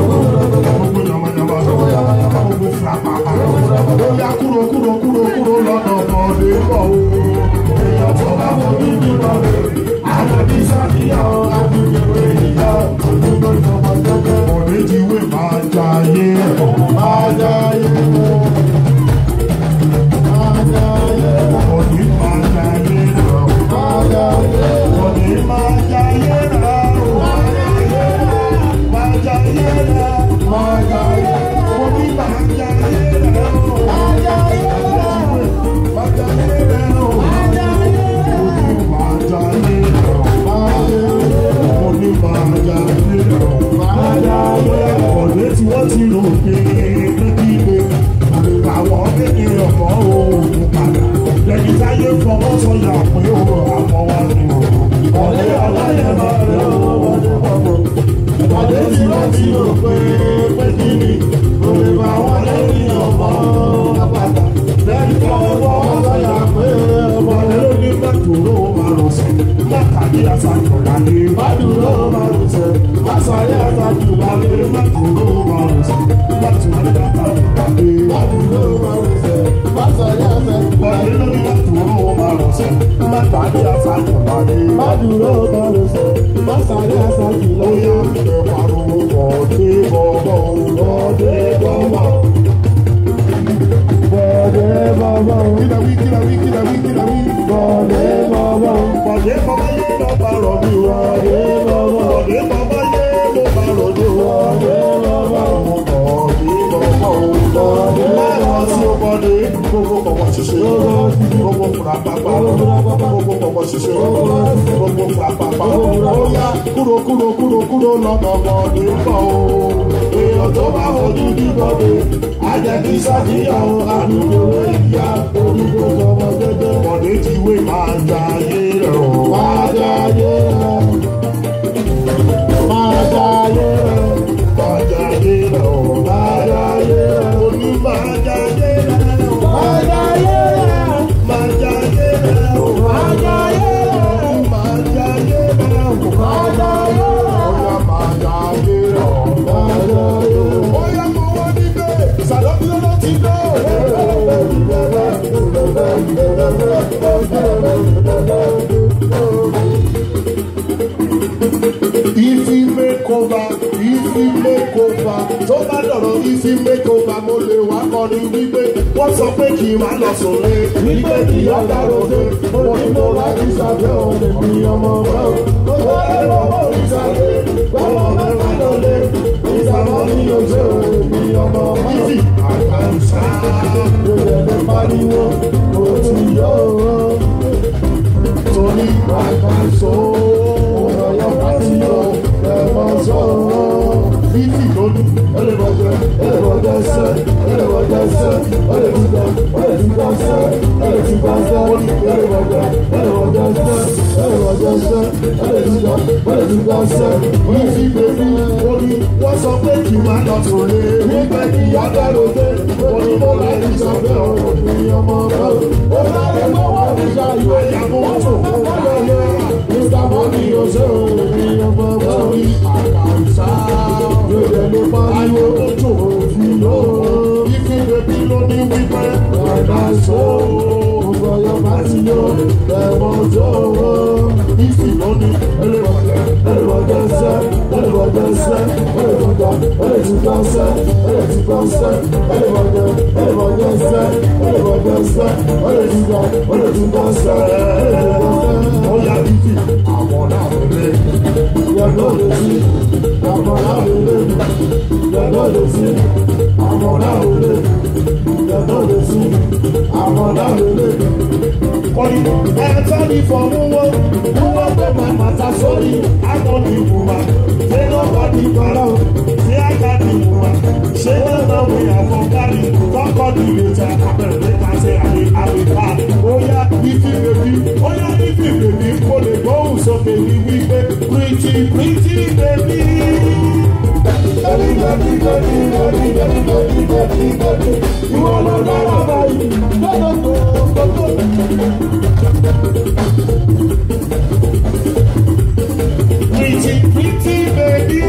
gbogbo yamayama gbogbo fúnra pàpà. Ó yá kúrò kúrò kúrò kúrò lọ́dọ̀ bọ̀dé bọ̀ o. Èèyàn tó bá fojú ní bọ̀dé àjọbí sàníyàn àdúgbò ènìyàn Ojúgbò ìjọba jẹ́jẹ́. bọ̀dé ti wé máa jayé Máa jayé. Máa jayé. bọ̀dé máa jayé Máa jayé. bọ̀dé máa jayé rẹ̀ o máa jayé rẹ̀ Máa jayé. bọ̀dé máa jayé rẹ̀ o Máa jayé. máa jayé rẹ̀ o Máa jayé. máa jayé rẹ̀ o Máa jayé. bọ̀dé máa jayé rẹ̀ o. Máa jayé. Bọ̀dé tí wọ́n ti rò pé pé àwọn kékeré ọ̀pọ̀ òògùn padà lẹ́yìn táyé fọwọ́ sọ̀yà pé òun àfọwọ́ ni òun. Bọ̀dé aláyẹ̀ máa rẹ̀ ó wọlé pọ̀pọ̀. Bọ̀dé tí wọ́n ti rò pé pé kí ni kò lè bá wọn lẹ́yìn ọmọ àpàtà. Lẹ́yìn tó wọ́n sọ̀yà pé ọmọ Bọ̀dé ló ní mẹ́tòrò márosẹ̀ mẹ́tàdí àṣàjọ̀ láyé. bá dúró márùn sẹ̀, má sáré àtàjù Bọ̀dé láyé. mẹ́tòrò márosẹ̀ mẹ́tòrò àṣàjọ̀ láyé. Bá dúró márùn sẹ̀, má sáré àtàjù Bọ̀dé láyé. ló ní mẹ́tòrò márosẹ̀ mẹ́tàdí àṣàjọ̀ láyé. Bá dúró márùn sẹ̀, má sáré àtàjù Ó láyé. yá ẹ pariwo Bọ̀dé bọ̀bọ̀ o, Bọ̀dé bọ̀bọ̀. Bọ̀dé bàbá o, Kílẹ̀ wí, kílẹ̀ wí, kílẹ̀ wí, kílẹ̀ wí. Bọ̀dé bàbá o, Bọ̀dé bàbá yé lọ bá rọ̀ mí o. Bọ̀dé bàbá o, Bọ̀dé bàbá yé ló bá rọ̀ mí o. Bọ̀dé bàbá o. Bọ̀dé bàbá o. Bọ̀dé Lẹ́ẹ̀kan sí o Bọ̀dé. Gbogbo pọ̀pọ̀ ṣiṣẹ́. Gbogbo fura pápá. Gbogbo pọ̀pọ̀ ṣiṣẹ́. Gbogbo fura pápá. Ó yá kúrò kúrò kúrò kúrò lọ́dọ̀ Bọ̀dé bọ̀ o. Èèyàn tó bá fojú di Bọ̀dé. Ajẹ́kí sàníyàn àdúgbò ìyá. Orúkọ ọmọ jẹ́jẹ́. Bọ̀dé ti wé máa jayé rẹ̀ o. Máa jayé rẹ̀. Máa jayé rẹ̀. Máa jayé rẹ̀ o. Máa jayé rẹ̀. Oní máa jayé rẹ̀ o. Máa jayé rẹ̀. Máa jayé rẹ̀ o. Máa Ìfi makeover mo lè wá kọrin wípé wọ́n sọ pé kí n má lọ sòrè. Wípé kí ọ̀gá ròde, mo ní mo láti ṣàgbé òun lè fi ọmọ rẹ̀ o. Mo sáré lọ́wọ́ ìṣàgbé, gbọ́mọ mẹ́ta lọ́lé. Ìsàmọ́ mi ò ṣe òun lè fi ọmọ rẹ̀ o. Ìfi àkàǹṣá. Lóde lè pariwo, mo ti yọ o. Torí Àkànṣó, ọ̀yọ́ pàtí o, ẹ̀mọ́ sọ o. Ìfi lónìí. Ẹlẹ́bọ̀jẹ̀, ẹlẹ́bọ̀jẹ̀ sẹ́, ẹlẹ́bọ̀jẹ̀ sẹ́, ọ̀lẹ́tìgbà, ọ̀lẹ́tìgbà sẹ́, ẹlẹ́tìgbà sẹ́, ẹlẹ́bọ̀jẹ̀, ẹlẹ́bọ̀jẹ̀ sẹ́, ẹlẹ́bọ̀jẹ̀ sẹ́, ẹlẹ́tìgbà, ọ̀lẹ́tìgbà sẹ́. Ìfi bèbí ó ní wọ́n sọ pé kí n má lọ sòrè. Wípé kí ọ̀gá ròde, mo ní mo láti ṣàfẹ́ ọ̀rọ̀ mi ọmọ rẹ̀ o. Ó sáré gbọ́wọ́ mi ṣàyò, Àyàmótò. Mr. Money ò ṣe òun mi ọmọ rẹ̀ o. Torí àkàǹṣá. Lóde ló pariwo, Àyàmótò. òfin yóò. Ìfi bèbí ló ní wípé Àkànṣó, ọ̀yọ́ pàtí o, ẹ̀mọ́ tó o. Ìfi lónìí. Ẹlẹ́bọ̀jẹ̀, ẹlẹ́bọ̀jẹ̀ sẹ́, ẹlẹ́bọ̀jẹ̀ sẹ́, ẹlẹ́bọ̀jẹ̀, ẹlẹ́tìgbà sẹ́, ẹlẹ́tìgbà sẹ́, ẹlẹ́bọ̀jẹ̀, ẹlẹ́bọ̀jẹ̀ sẹ́, ẹlẹ́bọ̀jẹ̀ sẹ́, ẹlẹ́tìgbà, ẹlẹ́tìgbà sẹ́, ẹlẹ́tìgbà sẹ́. Ó yá Ìfi àwọn náà lè. Yàgò lè sí, àmọ́ náà lè lè. Yàgò lè sí, àmọ́ náà lè lè. Yàgò lè sí, àmọ́ náà lè lè. Kọ́ni ẹ̀tọ́ ní fọ̀mú wọn, wọ́n gbé màmá ta sórí àwọn ìwùmá. Ṣé lọ́kọ̀ ní kọ́lọ́? Ṣé àgbà ní ìwùmá? Ṣé lọ́nà wí àwọn kárí? Tọkọ ní ìlẹ̀jà àbẹ̀rẹ̀ ká ṣe àlè àbíká. Ó yá Ìfi bèbí, ó yá Ìfi bèbí, kò lè gbóhùn sókè ní wípé pretty pretty baby. Baby, baby, baby, baby, baby, baby, baby, baby. Ìwọ ló dára báyìí. Gbogbo. Pretty pretty baby.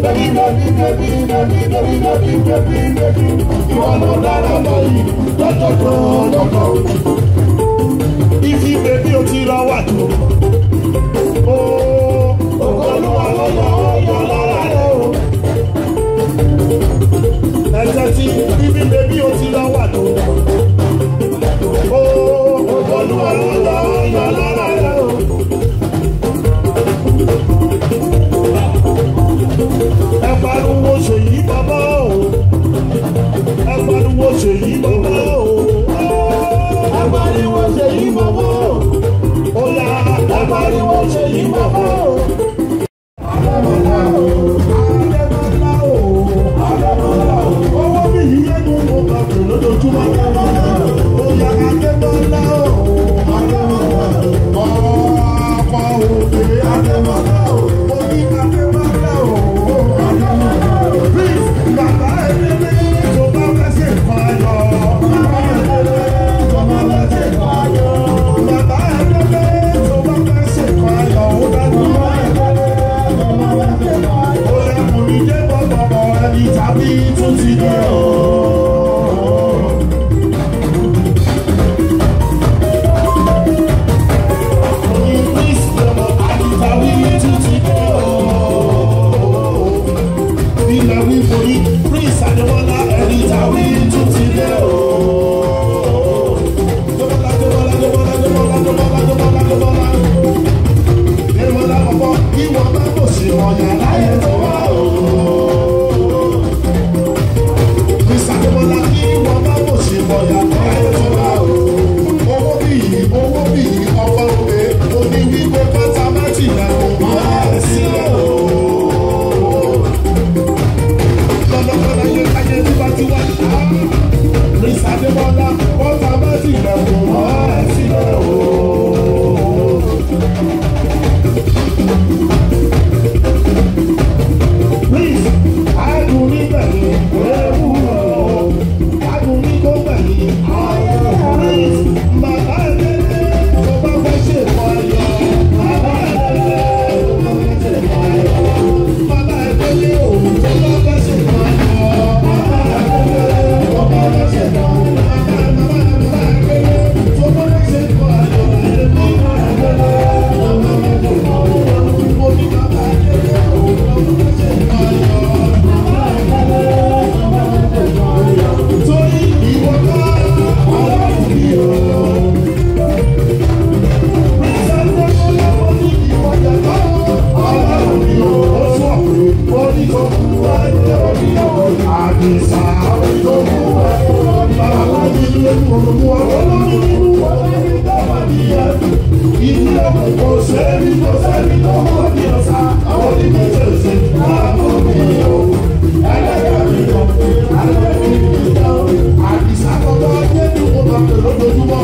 Baby, baby, baby, baby, baby, baby, baby, baby. Ìwọ ló dára báyìí. Gbogbo. Ìfi bèbí ó ti lọ wà tó. Ó Olúwa ló yọ ọ́ yọ lára rẹ̀ o. Ẹ̀jẹ̀ tí Ìfi bèbí ó ti lọ wà tó. Ó Olúwa ló yọ ọ́ yọ lára rẹ̀ o. Ẹ pariwo ṣèyí bàbá o. Ẹ pariwo ṣèyí bàbá o. Ẹ pariwo ṣèyí bàbá o. Ó yá Ẹ pariwo ṣèyí bàbá o. Adébọ́lá o. Adébọ́lá o. Adébọ́lá o. Owó mi yìí yẹnu mo bá pè lójoojúmọ́. Ó yá Adébọ́lá o. Adébọ́lá o. Ọ̀pọ̀ òkè Adébọ́lá o. Mo ní Adébọ́lá o. Adébọ́lá o. Please, bàbá ẹlẹ́lẹ́ tó bá fẹ́ ṣe nǹkan ayọ̀. Bàbá ẹlẹ́lẹ́ tó bá fẹ́ ṣe nǹkan ayọ̀. Bàbá ẹlẹ́lẹ́ tó bá fẹ́ ṣe nǹkan ayọ̀. Ó dájú. Bàbá ẹlẹ́lẹ́ tó bá fẹ́ ṣe nǹkan ayọ̀. Ó yẹ kò ní dé bọ́bọ̀bọ̀ ẹni tàbí tún ti dé o. Mo ní Chris lọ́mọ àdìtàwí tún ti dé o. Ilẹ̀ wí mo ní Chris Adémọ́lá ẹni tàwí tún ti dé o. Débọ́lá Débọ́lá Débọ́lá Débọ́lá Débọ́lá Débọ́lá Débọ́lá. Débọ́lá ọ̀pọ̀ ìwọ̀n bá kò sí ọ̀yà láyé tó wá o. Chris Adémọ́lá kí wọ́n bá kò sí ọ̀yà láyé tó wá o. Owó bíyì owó bíyì ọkọ̀ òwe oní wípé pátá má ti dàgbò máa sílẹ̀ o. Lọ́lọ́kọ́lá yẹ káyé nígbà tí wá. Chris Adémọ́lá pátá má ti dàgbò máa sílẹ̀ o. Please, adùn nígbẹ̀yìn ewúro, adùn ní kó gbẹ̀yìn. Please, bàbá ẹlẹ́lẹ́ tó bá fẹ́ ṣe nǹkan ayọ̀. Bàbá ẹlẹ́lẹ́ tó bá fẹ́ ṣe nǹkan ayọ̀. Bàbá ẹlẹ́lẹ́ òun tó bá fẹ́ ṣe nǹkan ayọ̀. Bàbá ẹlẹ́lẹ́ tó bá fẹ́ ṣe nǹkan ayọ̀. Bàbá ẹlẹ́lẹ́ tó bá fẹ́ ṣe nǹkan ayọ̀. Bàbá ẹlẹ́lẹ́ tó bá fẹ́ ṣe nǹkan ayọ̀. Mo sẹ́ni kò sẹ́ni tó mọ̀ ní ọ̀sà. Àwọn onígbèsè máa fún mi o. Ẹlẹ́yà mi ò alẹ́ mi ìjà o. Àdìsá kọ́kọ́ jẹ́ kí wọ́n máa pè lójoojúmọ́.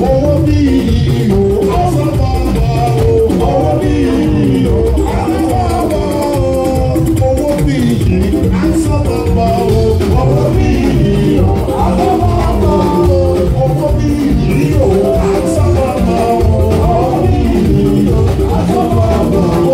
Owó bí iyò ọ̀sán bọ̀ o. Owó bí iyò ọ̀sán bọ̀ o. Owó bí iyì ọ̀sán bọ̀ o. Owó bí iyì ọ̀sán bọ̀ o. Owó bí iyì ọ̀sán bọ̀ o. Owó bí iyì ọ̀sán bọ̀ o.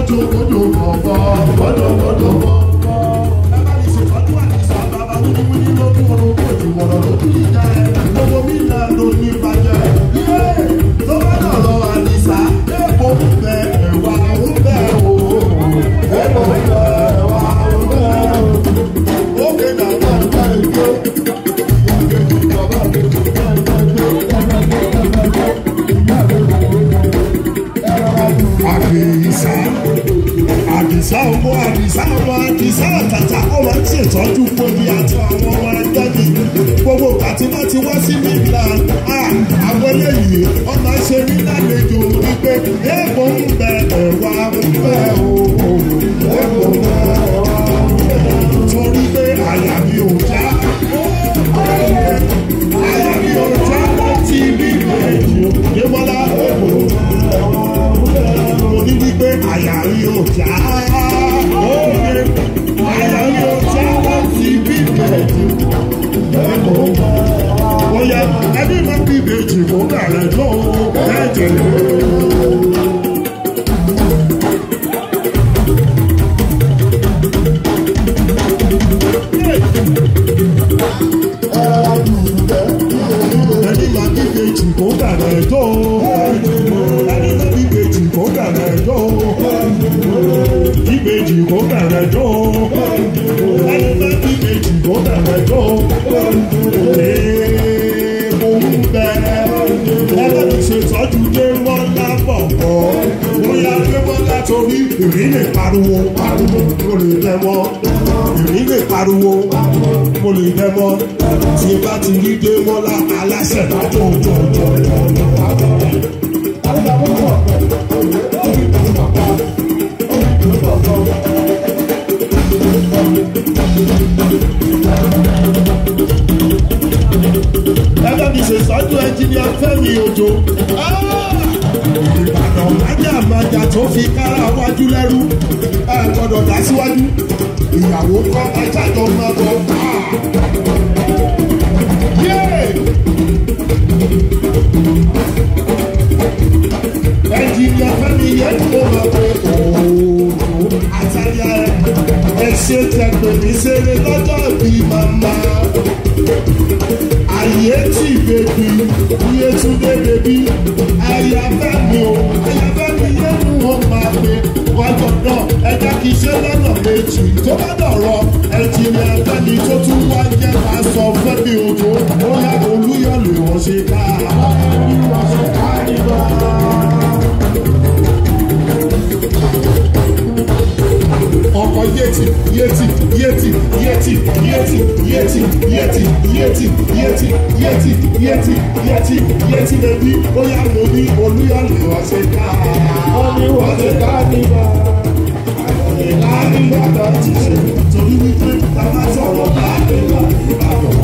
Kójó kójó bọ̀bọ̀ kójó kójó bọ̀bọ̀. Ẹ bá mi ṣètọ́jú àdìsá bàbá wíníwíní lójú oorun kójú wọ̀rọ̀ lójú ìjà ẹ̀. Gbogbo mi náà ló ní bàjẹ́. Yé tó bá dọ̀rọ̀ àdìsá, èèpo ń bẹ ẹ̀wà ń bẹ o. Èèpo ń bẹ ẹ̀wà ń bẹ o. Ó kéde àwọn ọ̀gá ìgbó. Àdìsá Àdìsá ọmọ Àdìsá ọmọ Àdìsá àtàtà ó máa ń ṣètọ́jú fóbi àti àwọn ọmọ ẹgbẹ́ mi gbogbo ìgbà tí wọ́n ti wá sí midland àwọn eléyìí wọ́n máa ń ṣe mí lálejò wípé èèpo ń bẹ ẹ̀wà ń bẹ o èèpo ń bẹ ẹ̀wà ń bẹ torí pé àyà mi ò já àyà mi ò já láti bí méjì Débọ́lá èèpo mo ní wípé àyà mi ò já àyà mi ò já láti bí méjì bóyá ẹni máa bí méjì kó bẹ̀rẹ̀ tó ẹ̀jẹ̀ lé. Ẹni máa bí méjì kó bẹ̀rẹ̀ tó ẹni máa bí méjì kó bẹ̀rẹ̀ tó ìbejì kó bẹ̀rẹ̀ tó ẹni máa bí méjì kó bẹ̀rẹ̀ tó èèpo ń bẹ ẹgbẹ́ mi ṣètọ́jú dé wọ́n lábọ̀bọ̀ bóyá dé wọ́n látòrí ìrìn lè pariwo mo lè dẹ́wọ́ ìrìn lè pariwo mo lè dẹ́wọ́ tí bá ti rí dé wọ́n lá aláṣẹ bá tó tó tó tó tó. Ẹgbẹ́ mi ṣe sọ́jú ẹnjìníà Fẹ́mi Òjó. Ìbàdàn májàmájà tó fi kára wájú lẹ́rú. Ẹ gbọ́dọ̀ dá síwájú. Ìyàwó kọ́ ajájọ máa bọ̀. Ẹnjìníà Fẹ́mi yẹn kó máa bọ̀ òòrùn àtàlẹ́ ẹ ṣe tẹ̀gbẹ̀ mi ṣeré lọ́jọ́ ìbí màmá. Ayé tí bèbí, Yétúndé bèbí, àyàfẹ́ mi o, àyàfẹ́ mi yénu ó máa pe wájọ náà, ẹ jẹ́ kí ṣe lọ́nà méjì tó bá dọ̀rọ̀ ẹ̀jìnlẹ̀ ẹ̀fẹ́mi tó tún wá jẹ́ máa sọ Fẹ́mi Òjó, ó yá Olúyọ̀lé wọ́n ṣe ká. Ọkọ̀ yétì yétì yétì yétì yétì yétì yétì yétì yétì yétì yétì yétì yétì bèbí ó yá mo ní Olúyọ̀lé wọ́n ṣe ká. Wọ́n ní wọ́n ṣe ká nígbà. Ìlà nígbà tó ti ṣe torí wípé bàbá sọ̀rọ̀ bá nígbà Ìbàdàn.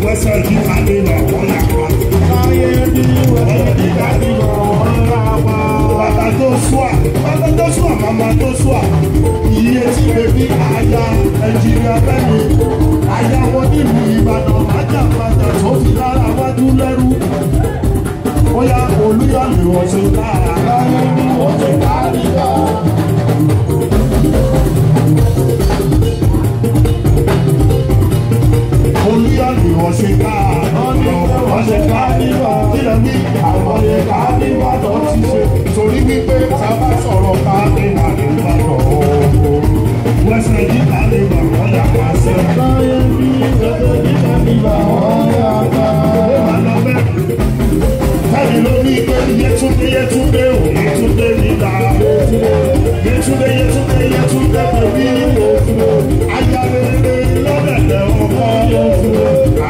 Wẹ́sẹ̀ yìí ká nínú ọ̀pọ̀ yàrá. Láyé bí wẹ́sẹ̀ yìí ká nínú ọ̀pọ̀ yàrá. Bàbá Joshua, Bàbá Joshua, Màmá Joshua, iye tí bèbí aya ẹnjìnìà Fẹ́mi, aya wọn nílùú Ìbàdàn májàmájà tó fi lára wájú lẹ́rú. Bóyá Olúyọ̀lé wọ́n ṣe kára. Láyé bí wọ́n ṣe ká nígbà. Olúyọ̀lé wọ́n ṣe kára. Wọ́n ṣe ká nígbà. Kílẹ̀ ní àwọn ṣe ká nígbà tó ti ṣe. Torí wípé tá a bá sọ̀rọ̀ ká nígbà nígbà tó. Wẹ́sẹ̀ yìí ká nígbà wọ́n yà wá sẹ́. Láyé bí wẹ́sẹ̀ yìí ká nígbà wọ́n yà wá. Ó máa lọ bẹ́ẹ̀. Fẹ́mi ló ní pé Yétúndé Yétúndé ò Yétúndé nígbà. Yétúndé Yétúndé Yétúndé bèbí. Aya rere lọ́dẹ̀dẹ̀ ọkọ.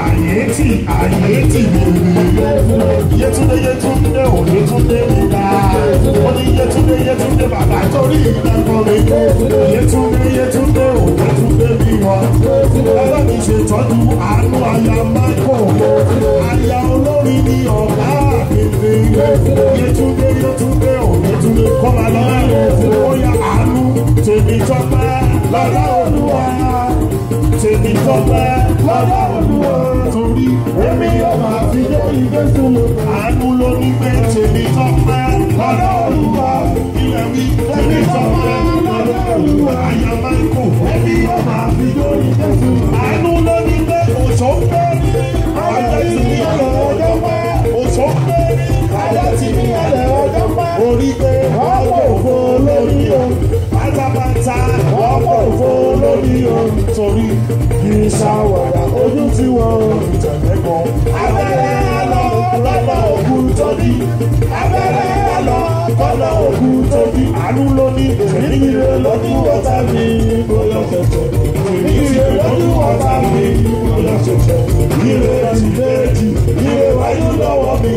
Àyè tì àyè tì bèbí. Yétúndé Yétúndé ò Yétúndé nígbà. Ó ní Yétúndé Yétúndé bàbá torí ìdákan mi. Yétúndé Yétúndé ò Yétúndé bí wọn. Bàbá mi ṣètọ́jú àánú aya Michael. Aya olórí ni ọ̀gá àgbègbè. Yétúndé Yétúndé ò Yétúndé kọ́ máa lọ bẹ́ẹ̀. Ó yá àánú tèmi tọ́pẹ́ lọ́lá Olúwa. Tèmi tọ́pẹ́ lọ́lá Olúwa. Torí Èmi yóò máa fi dé ìgbésùn lò. àánú ló ní pé tèmi tọ́pẹ́ lọ́lá Olúwa. Ilẹ̀ wí tèmi Ṣàwàdà ojú tí wọ́n Tẹ̀lẹ́gbọ̀n. Abẹ́rẹ́ lọ lọ́nà òkú tó ní. Abẹ́rẹ́ lọ lọ́nà òkú tó ní. Àánú ló ní èmi ire lójú ọ̀tá mi kò yọ ṣẹ̀ṣẹ̀. Èmi ire lójú ọ̀tá mi kò yọ ṣẹ̀ṣẹ̀. Ire ti léjì, ire wáyú lọ́wọ́ mi,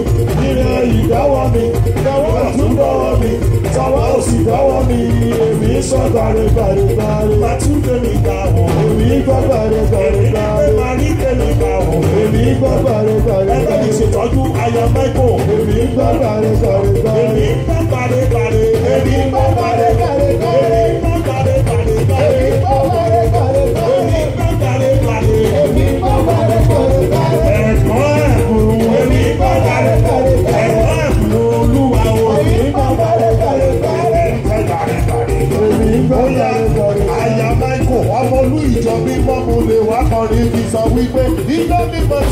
ire ìdáwọ́ mi, lọ́wọ́ ọ̀tún lọ́wọ́ mi, tọwọ́ òsì lọ́wọ́ mi, èmi sọ gbàre gbàre gbàre. Màtú tèmi gbà wọ̀. Èmi gbọ́ gbàre gbàre gbàre. Èmi máa ní tèmi gbà wọ̀. Èmi gbọ́ gbàre gbàre gbàre. Ẹgbẹ́ mi ṣètọ́jú ayọ̀ mẹ́kọ̀. Èmi gbọ́ gbàre gbàre gbàre. Èmi gbọ́ gbàre gbàre. Èmi gbọ́ gbàre gbàre gbàre. Èmi gbọ́ gbàre gbàre gbàre. Èmi gbọ́ gbàre gbàre gbàre. Èmi gbọ́ gbàre gbàre. Èmi gbọ́ gbàre gbàre gbàre.